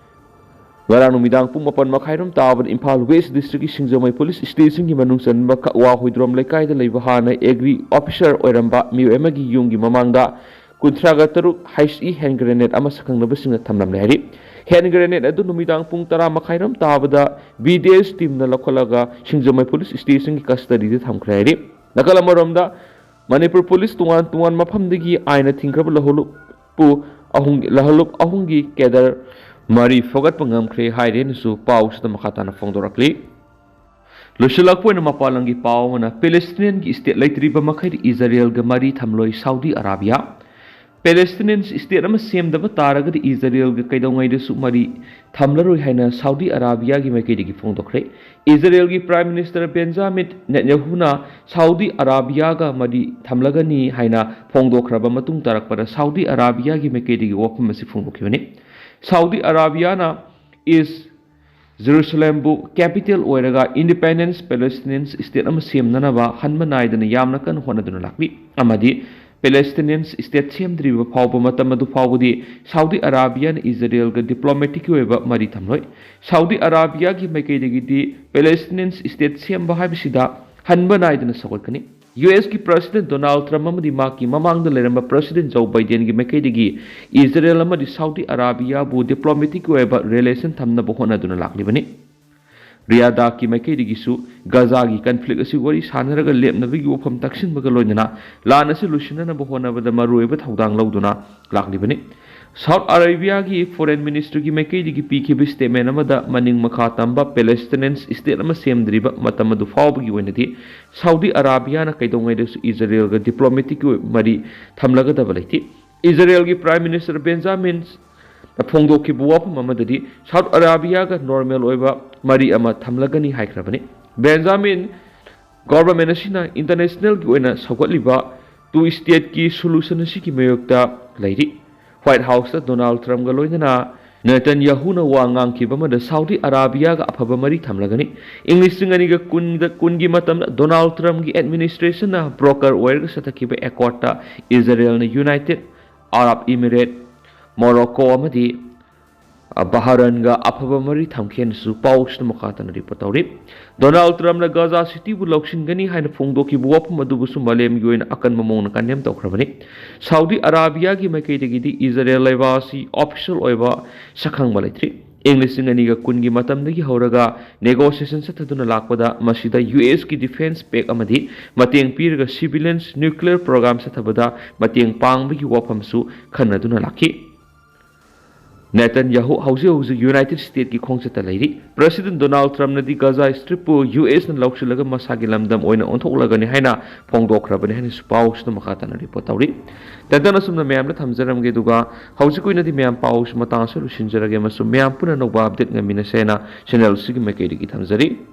ꯉꯔꯥꯡ ꯅꯨꯃꯤꯗꯥꯡ ꯄꯨꯡ ꯃꯥꯄꯟ ꯃꯈꯥꯏꯔꯣꯝ ꯇꯥꯕꯗ ꯏꯝꯐꯥꯜ ꯋꯦꯁ ꯗꯤꯁꯇ꯭ꯔꯤꯛꯀꯤ ꯁꯤꯡꯖꯃꯩ ꯄꯨꯂꯤꯁ ꯁ꯭ꯇꯦꯁꯟꯒꯤ ꯃꯅꯨꯡ ꯆꯟꯕ ꯀꯛꯋꯥ ꯍꯨꯏꯗ꯭ꯔꯣꯝ ꯂꯩꯀꯥꯏꯗ ꯂꯩꯕ ꯍꯥꯟꯅ ꯑꯦꯒ꯭ꯔꯤ ꯑꯣꯐꯤꯁꯥꯔ ꯑꯣꯏꯔꯝꯕ ꯃꯤꯑꯣꯏ ꯑꯃꯒꯤ ꯌꯨꯝꯒꯤ ꯃꯃꯥꯡꯗ ꯀꯨꯟꯊ꯭ꯔꯥꯒ ꯇꯔꯨꯛ ꯍꯩꯆ ꯏ ꯍꯦꯟ ꯒ꯭ꯔꯦꯅꯦꯗ ꯑꯃ ꯁꯛꯈꯪꯅꯕꯁꯤꯡꯅ ꯊꯝꯂꯝꯂꯦ ꯍꯥꯏꯔꯤ꯫ ꯍꯦꯟ ꯒ꯭ꯔꯦꯅꯦꯗ ꯑꯗꯨ ꯅꯨꯃꯤꯗꯥꯡ ꯄꯨꯡ ꯇꯔꯥ ꯃꯈꯥꯏꯔꯣꯝ ꯇꯥꯕꯗ ꯕꯤ ꯗꯤ ꯑꯦꯁ ꯇꯤꯝꯅ ꯂꯧꯈꯠꯂꯒ ꯁꯤꯡꯖꯃꯩ ꯄꯨꯂꯤꯁ ꯁ꯭ꯇꯦꯁꯟꯒꯤ ꯀꯁꯇꯗꯤꯗ ꯊꯝꯈ꯭ꯔꯦ ꯍꯥꯏꯔꯤ꯫ ꯅꯥꯀꯜ ꯑꯃꯔꯣꯝꯗ, ꯃꯅꯤꯄꯨꯔ ꯄꯨꯂꯤꯁ ꯇꯣꯉꯥꯟ ꯇꯣꯉꯥꯟ ꯃꯐꯝꯗꯒꯤ ꯑꯥꯏꯟꯅ ꯊꯤꯡꯈ꯭ꯔꯕ ꯂꯍꯨꯂꯨꯞꯄꯨ ꯑꯍꯨꯝ, ꯂꯍꯨꯂꯨꯞ ꯑꯍꯨꯝꯒꯤ ꯀꯦꯗꯔ ꯃꯔꯤ ꯐꯒꯠꯄ ꯉꯝꯈ꯭ꯔꯦ ꯍꯥꯏꯔꯦꯅꯁꯨ ꯄꯥꯎꯁꯤꯗ ꯃꯈꯥ ꯇꯥꯅ ꯐꯣꯡꯗꯣꯔꯛꯂꯤ꯫ ꯂꯣꯏꯁꯤꯜꯂꯛꯄ ꯑꯣꯏꯅ ꯃꯄꯥꯟ ꯂꯝꯒꯤ ꯄꯥꯎ ꯑꯃꯅ, ꯄꯦꯂꯦꯁꯇꯤꯅꯤꯌꯟꯒꯤ ꯁ꯭ꯇꯦꯠ ꯂꯩꯇ꯭ꯔꯤꯕ ꯃꯈꯩꯗꯤ ꯏꯖꯔꯦꯜꯒ ꯃꯔꯤ ꯊꯝꯂꯣꯏ ꯁꯥꯎꯗꯤ ꯑꯔꯥꯕꯤꯌꯥ꯫ ꯄꯦꯂꯦꯁꯇꯤꯅꯤꯌꯟ ꯁ꯭ꯇꯦꯠ ꯑꯃ ꯁꯦꯝꯗꯕ ꯇꯥꯔꯒꯗꯤ ꯏꯖꯔꯦꯜꯒ ꯀꯩꯗꯧꯉꯩꯗꯁꯨ ꯃꯔꯤ ꯊꯝꯂꯔꯣꯏ ꯍꯥꯏꯅ ꯁꯥꯎꯗꯤ ꯑꯔꯥꯕꯤꯌꯥꯒꯤ ꯃꯥꯏꯀꯩꯗꯒꯤ ꯐꯣꯡꯗꯣꯛꯈ꯭ꯔꯦ꯫ ꯏꯖꯔꯦꯜꯒꯤ ꯄ꯭ꯔꯥꯏꯝ ꯃꯤꯅꯤꯁꯇꯔ ꯕꯦꯟꯖꯥꯃꯤꯟ ꯅꯦꯇꯟꯌꯥꯍꯨꯅ ꯁꯥꯎꯗꯤ ꯑꯔꯥꯕꯤꯌꯥꯒ ꯃꯔꯤ ꯊꯝꯂꯒꯅꯤ ꯍꯥꯏꯅ ꯐꯣꯡꯗꯣꯛꯈ꯭ꯔꯕ ꯃꯇꯨꯡ ꯇꯥꯔꯛꯄꯗ ꯁꯥꯎꯗꯤ ꯑꯔꯥꯕꯤꯌꯥꯒꯤ ꯃꯥꯏꯀꯩꯗꯒꯤ ꯋꯥꯐꯝ ꯑꯁꯤ ꯐꯣꯡꯗꯣꯛꯈꯤꯕꯅꯤ꯫ ꯁꯥꯎꯗꯤ ꯑꯔꯥꯕꯤꯌꯥꯅ ꯏꯁ ꯖꯦꯔꯨꯁꯂꯦꯝꯕꯨ ꯀꯦꯄꯤꯇꯦꯜ ꯑꯣꯏꯔꯒ ꯏꯟꯗꯤꯄꯦꯟꯗꯦꯟꯁ ꯄꯦꯂꯦꯁꯇꯤꯅꯤꯌꯟꯁ ꯁ꯭ꯇꯦꯠ ꯑꯃ ꯁꯦꯝꯅꯅꯕ ꯍꯟꯕ ꯅꯥꯏꯗꯅ ꯌꯥꯝꯅ ꯀꯟꯅ ꯍꯣꯠꯅꯗꯨꯅ ꯂꯥꯛꯂꯤ, ꯑꯃꯗꯤ ꯄꯦꯂꯦꯁꯇꯤꯅꯤꯌꯟꯁ ꯁ꯭ꯇꯦꯠ ꯁꯦꯝꯗ꯭ꯔꯤꯕ ꯐꯥꯎꯕ ꯃꯇꯝ ꯑꯗꯨ ꯐꯥꯎꯕꯗꯤ ꯁꯥꯎꯗꯤ ꯑꯔꯥꯕꯤꯌꯥꯅ ꯏꯖꯔꯦꯜꯒ ꯗꯤꯄ꯭ꯂꯣꯃꯦꯇꯤꯛꯀꯤ ꯑꯣꯏꯕ ꯃꯔꯤ ꯊꯝꯂꯣꯏ꯫ ꯁꯥꯎꯗꯤ ꯑꯔꯥꯕꯤꯌꯥꯒꯤ ꯃꯥꯏꯀꯩꯗꯒꯤꯗꯤ ꯄꯦꯂꯦꯁꯇꯤꯅꯤꯌꯟꯁ ꯁ꯭ꯇꯦꯠ ꯁꯦꯝꯕ ꯍꯥꯏꯕꯁꯤꯗ ꯍꯟꯕ ꯅꯥꯏꯗꯅ ꯁꯧꯒꯠꯀꯅꯤ꯫ ꯌꯨ ꯑꯦꯁꯀꯤ ꯄ꯭ꯔꯁꯤꯗꯦꯟ ꯗꯣꯅꯥꯜꯗ ꯇ꯭ꯔꯝꯞ ꯑꯃꯗꯤ ꯃꯍꯥꯛꯀꯤ ꯃꯃꯥꯡꯗ ꯂꯩꯔꯝꯕ ꯄ꯭ꯔꯁꯤꯗꯦꯟ ꯖꯣ ꯕꯥꯏꯗꯦꯟꯒꯤ ꯃꯥꯏꯀꯩꯗꯒꯤ ꯏꯖꯔꯦꯜ ꯑꯃꯗꯤ ꯁꯥꯎꯗꯤ ꯑꯔꯥꯕꯤꯌꯥꯕꯨ ꯗꯤꯄ꯭ꯂꯣꯃꯦꯇꯤꯛꯀꯤ ꯑꯣꯏꯕ ꯔꯤꯂꯦꯁꯟ ꯊꯝꯅꯕ ꯍꯣꯠꯅꯗꯨꯅ ꯂꯥꯛꯂꯤꯕꯅꯤ꯫ ꯔꯤꯌꯥꯗꯀꯤ ꯃꯥꯏꯀꯩꯗꯒꯤꯁꯨ ꯒꯖꯥꯒꯤ ꯀꯟꯐ꯭ꯂꯤꯛ ꯑꯁꯤ ꯋꯥꯔꯤ ꯁꯥꯅꯔꯒ ꯂꯦꯞꯅꯕꯒꯤ ꯋꯥꯐꯝ ꯇꯛꯁꯤꯟꯕꯒ ꯂꯣꯏꯅꯅ ꯂꯥꯟ ꯑꯁꯤ ꯂꯣꯏꯁꯤꯟꯅꯅꯕ ꯍꯣꯠꯅꯕꯗ ꯃꯔꯨꯑꯣꯏꯕ ꯊꯧꯗꯥꯡ ꯂꯧꯗꯨꯅ ꯂꯥꯛꯂꯤꯕꯅꯤ꯫ ꯁꯥꯎꯠ ꯑꯔꯥꯕꯤꯌꯥꯒꯤ ꯐꯣꯔꯦꯟ ꯃꯤꯅꯤꯁꯇ꯭ꯔꯤꯒꯤ ꯃꯥꯏꯀꯩꯗꯒꯤ ꯄꯤꯈꯤꯕ ꯁ꯭ꯇꯦꯠꯃꯦꯟ ꯑꯃꯗ ꯃꯅꯤꯡ ꯃꯈꯥ ꯇꯝꯕ ꯄꯦꯂꯦꯁꯇꯤꯅꯤꯌꯟꯁ ꯁ꯭ꯇꯦꯠ ꯑꯃ ꯁꯦꯝꯗ꯭ꯔꯤꯕ ꯃꯇꯝ ꯑꯗꯨ ꯐꯥꯎꯕꯒꯤ ꯑꯣꯏꯅꯗꯤ ꯁꯥꯎꯗꯤ ꯑꯔꯥꯕꯤꯌꯥꯅ ꯀꯩꯗꯧꯉꯩꯗꯁꯨ ꯏꯖꯔꯦꯜꯒ ꯗꯤꯄ꯭ꯂꯣꯃꯦꯇꯤꯛꯀꯤ ꯃꯔꯤ ꯊꯝꯂꯒꯗꯕ ꯂꯩꯇꯦ꯫ ꯏꯖꯔꯦꯜꯒꯤ ꯄ꯭ꯔꯥꯏꯝ ꯃꯤꯅꯤꯁꯇꯔ ꯕꯦꯟꯖꯥꯃꯤꯟ ꯐꯣꯡꯗꯣꯛꯈꯤꯕ ꯋꯥꯐꯝ ꯑꯃꯗꯗꯤ ꯁꯥꯎꯠ ꯑꯔꯥꯕꯤꯌꯥꯒ ꯅꯣꯔꯃꯦꯜ ꯑꯣꯏꯕ ꯃꯔꯤ ꯑꯃ ꯊꯝꯂꯒꯅꯤ ꯍꯥꯏꯈ꯭ꯔꯕꯅꯤ꯫ ꯕꯦꯟꯖꯥꯃꯤꯟ ꯒꯣꯚꯔꯟꯃꯦꯟꯠ ꯑꯁꯤꯅ ꯏꯟꯇꯔꯅꯦꯁꯅꯦꯜꯒꯤ ꯑꯣꯏꯅ ꯁꯧꯒꯠꯂꯤꯕ ꯇꯨ ꯁ꯭ꯇꯦꯠꯀꯤ ꯁꯣꯂꯨꯁꯟ ꯑꯁꯤꯒꯤ ꯃꯥꯌꯣꯛꯇ ꯂꯩꯔꯤ꯫ ꯋꯥꯏꯠ ꯍꯥꯎꯁꯇ ꯗꯣꯅꯥꯜꯗ ꯇ꯭ꯔꯝꯞꯒ ꯂꯣꯏꯅꯅ ꯅꯦꯇꯟꯌꯥꯍꯨꯅ ꯋꯥ ꯉꯥꯡꯈꯤꯕ ꯑꯃꯗ ꯁꯥꯎꯗꯤ ꯑꯔꯥꯕꯤꯌꯥꯒ ꯑꯐꯕ ꯃꯔꯤ ꯊꯝꯂꯒꯅꯤ꯫ ꯏꯪ ꯂꯤꯁꯤꯡ ꯑꯅꯤꯒ ꯀꯨꯟꯗ, ꯀꯨꯟꯒꯤ ꯃꯇꯝꯗ ꯗꯣꯅꯥꯜꯗ ꯇ꯭ꯔꯝꯞꯒꯤ ꯑꯦꯗꯃꯤꯅꯤꯁꯇ꯭ꯔꯦꯁꯟꯅ ꯕ꯭ꯔꯣꯀꯔ ꯑꯣꯏꯔꯒ ꯆꯠꯊꯈꯤꯕ ꯑꯦꯀꯣꯔꯗꯇ ꯏꯖꯔꯦꯜꯅ ꯌꯨꯅꯥꯏꯇꯦꯗ ꯑꯔꯥꯕ ꯏꯃꯤꯔꯦꯠ, ꯃꯣꯔꯣꯀꯣ ꯑꯃꯗꯤ ꯕꯍꯔꯟꯒ ꯑꯐꯕ ꯃꯔꯤ ꯊꯝꯈꯤ ꯍꯥꯏꯅꯁꯨ ꯄꯥꯎꯁꯤꯅ ꯃꯈꯥ ꯇꯥꯅ ꯔꯤꯄꯣꯔꯠ ꯇꯧꯔꯤ꯫ ꯗꯣꯅꯥꯜꯗ ꯇ꯭ꯔꯝꯞꯅ ꯒꯥꯖꯥ ꯁꯤꯇꯤꯕꯨ ꯂꯧꯁꯤꯟꯒꯅꯤ ꯍꯥꯏꯅ ꯐꯣꯡꯗꯣꯛꯈꯤꯕ ꯋꯥꯐꯝ ꯑꯗꯨꯕꯨꯁꯨ ꯃꯥꯂꯦꯝꯒꯤ ꯑꯣꯏꯅ ꯑꯀꯟꯕ ꯃꯑꯣꯡꯗ ꯀꯟꯗꯦꯝ ꯇꯧꯈ꯭ꯔꯕꯅꯤ꯫ ꯁꯥꯎꯗꯤ ꯑꯔꯥꯕꯤꯌꯥꯒꯤ ꯃꯥꯏꯀꯩꯗꯒꯤꯗꯤ ꯏꯖꯔꯦꯜ ꯂꯩꯕꯥꯛ ꯑꯁꯤ ꯑꯣꯐꯤꯁꯤꯌꯦꯜ ꯑꯣꯏꯕ ꯁꯛꯈꯪꯕ ꯂꯩꯇ꯭ꯔꯤ꯫ ꯏꯪ ꯂꯤꯁꯤꯡ ꯑꯅꯤꯒ ꯀꯨꯟꯒꯤ ꯃꯇꯝꯗꯒꯤ ꯍꯧꯔꯒ ꯅꯦꯒꯣꯁꯤꯌꯦꯁꯟ ꯆꯠꯊꯗꯨꯅ ꯂꯥꯛꯄꯗ ꯃꯁꯤꯗ ꯌꯨ ꯑꯦꯁꯀꯤ ꯗꯤꯐꯦꯟꯁ ꯄꯦꯛ ꯑꯃꯗꯤ ꯃꯇꯦꯡ ꯄꯤꯔꯒ ꯁꯤꯚꯤꯂꯤꯌꯟꯁ ꯅ꯭ꯌꯨꯀ꯭ꯂꯤꯌꯔ ꯄ꯭ꯔꯣꯒ꯭ꯔꯥꯝ ꯆꯠꯊꯕꯗ ꯃꯇꯦꯡ ꯄꯥꯡꯕꯒꯤ ꯋꯥꯐꯝꯁꯨ ꯈꯟꯅꯗꯨꯅ ꯂꯥꯛꯈꯤ꯫ ꯅꯦꯇꯟꯌꯥꯍꯨ ꯍꯧꯖꯤꯛ ꯍꯧꯖꯤꯛ ꯌꯨꯅꯥꯏꯇꯦꯗ ꯁ꯭ꯇꯦꯠꯀꯤ ꯈꯣꯡꯆꯠꯇ ꯂꯩꯔꯤ꯫ ꯄ꯭ꯔꯦꯁꯤꯗꯦꯟꯠ ꯗꯣꯅꯥꯜꯗ ꯇ꯭ꯔꯝꯞꯅꯗꯤ ꯒꯥꯖꯥ ꯁ꯭ꯇ꯭ꯔꯤꯞꯄꯨ ꯌꯨ ꯑꯦꯁꯅ ꯂꯧꯁꯤꯜꯂꯒ ꯃꯁꯥꯒꯤ ꯂꯝꯗꯝ ꯑꯣꯏꯅ ꯑꯣꯟꯊꯣꯛꯂꯒꯅꯤ ꯍꯥꯏꯅ ꯐꯣꯡꯗꯣꯛꯈ꯭ꯔꯕꯅꯤ ꯍꯥꯏꯅꯁꯨ ꯄꯥꯎꯁꯤꯅ ꯃꯈꯥ ꯇꯥꯅ ꯔꯤꯄꯣꯔꯠ ꯇꯧꯔꯤ꯫ ꯇꯦꯟꯇꯟ ꯑꯁꯨꯝꯅ ꯃꯌꯥꯝꯗ ꯊꯝꯖꯔꯝꯒꯦ, ꯑꯗꯨꯒ ꯍꯧꯖꯤꯛ ꯑꯣꯏꯅꯗꯤ ꯃꯌꯥꯝ ꯄꯥꯎꯁꯤ ꯃꯇꯥꯡ ꯑꯁꯤꯗ ꯂꯣꯏꯁꯤꯟꯖꯔꯒꯦ ꯑꯃꯁꯨꯡ ꯃꯌꯥꯝ ꯄꯨꯟꯅ ꯑꯅꯧꯕ ꯑꯞꯗꯦꯠ ꯉꯥꯏꯃꯤꯟꯅꯁꯦꯅ ꯆꯦꯅꯦꯜꯁꯤꯒꯤ ꯃꯥꯏꯀꯩꯗꯒꯤ ꯊꯝꯖꯔꯤ꯫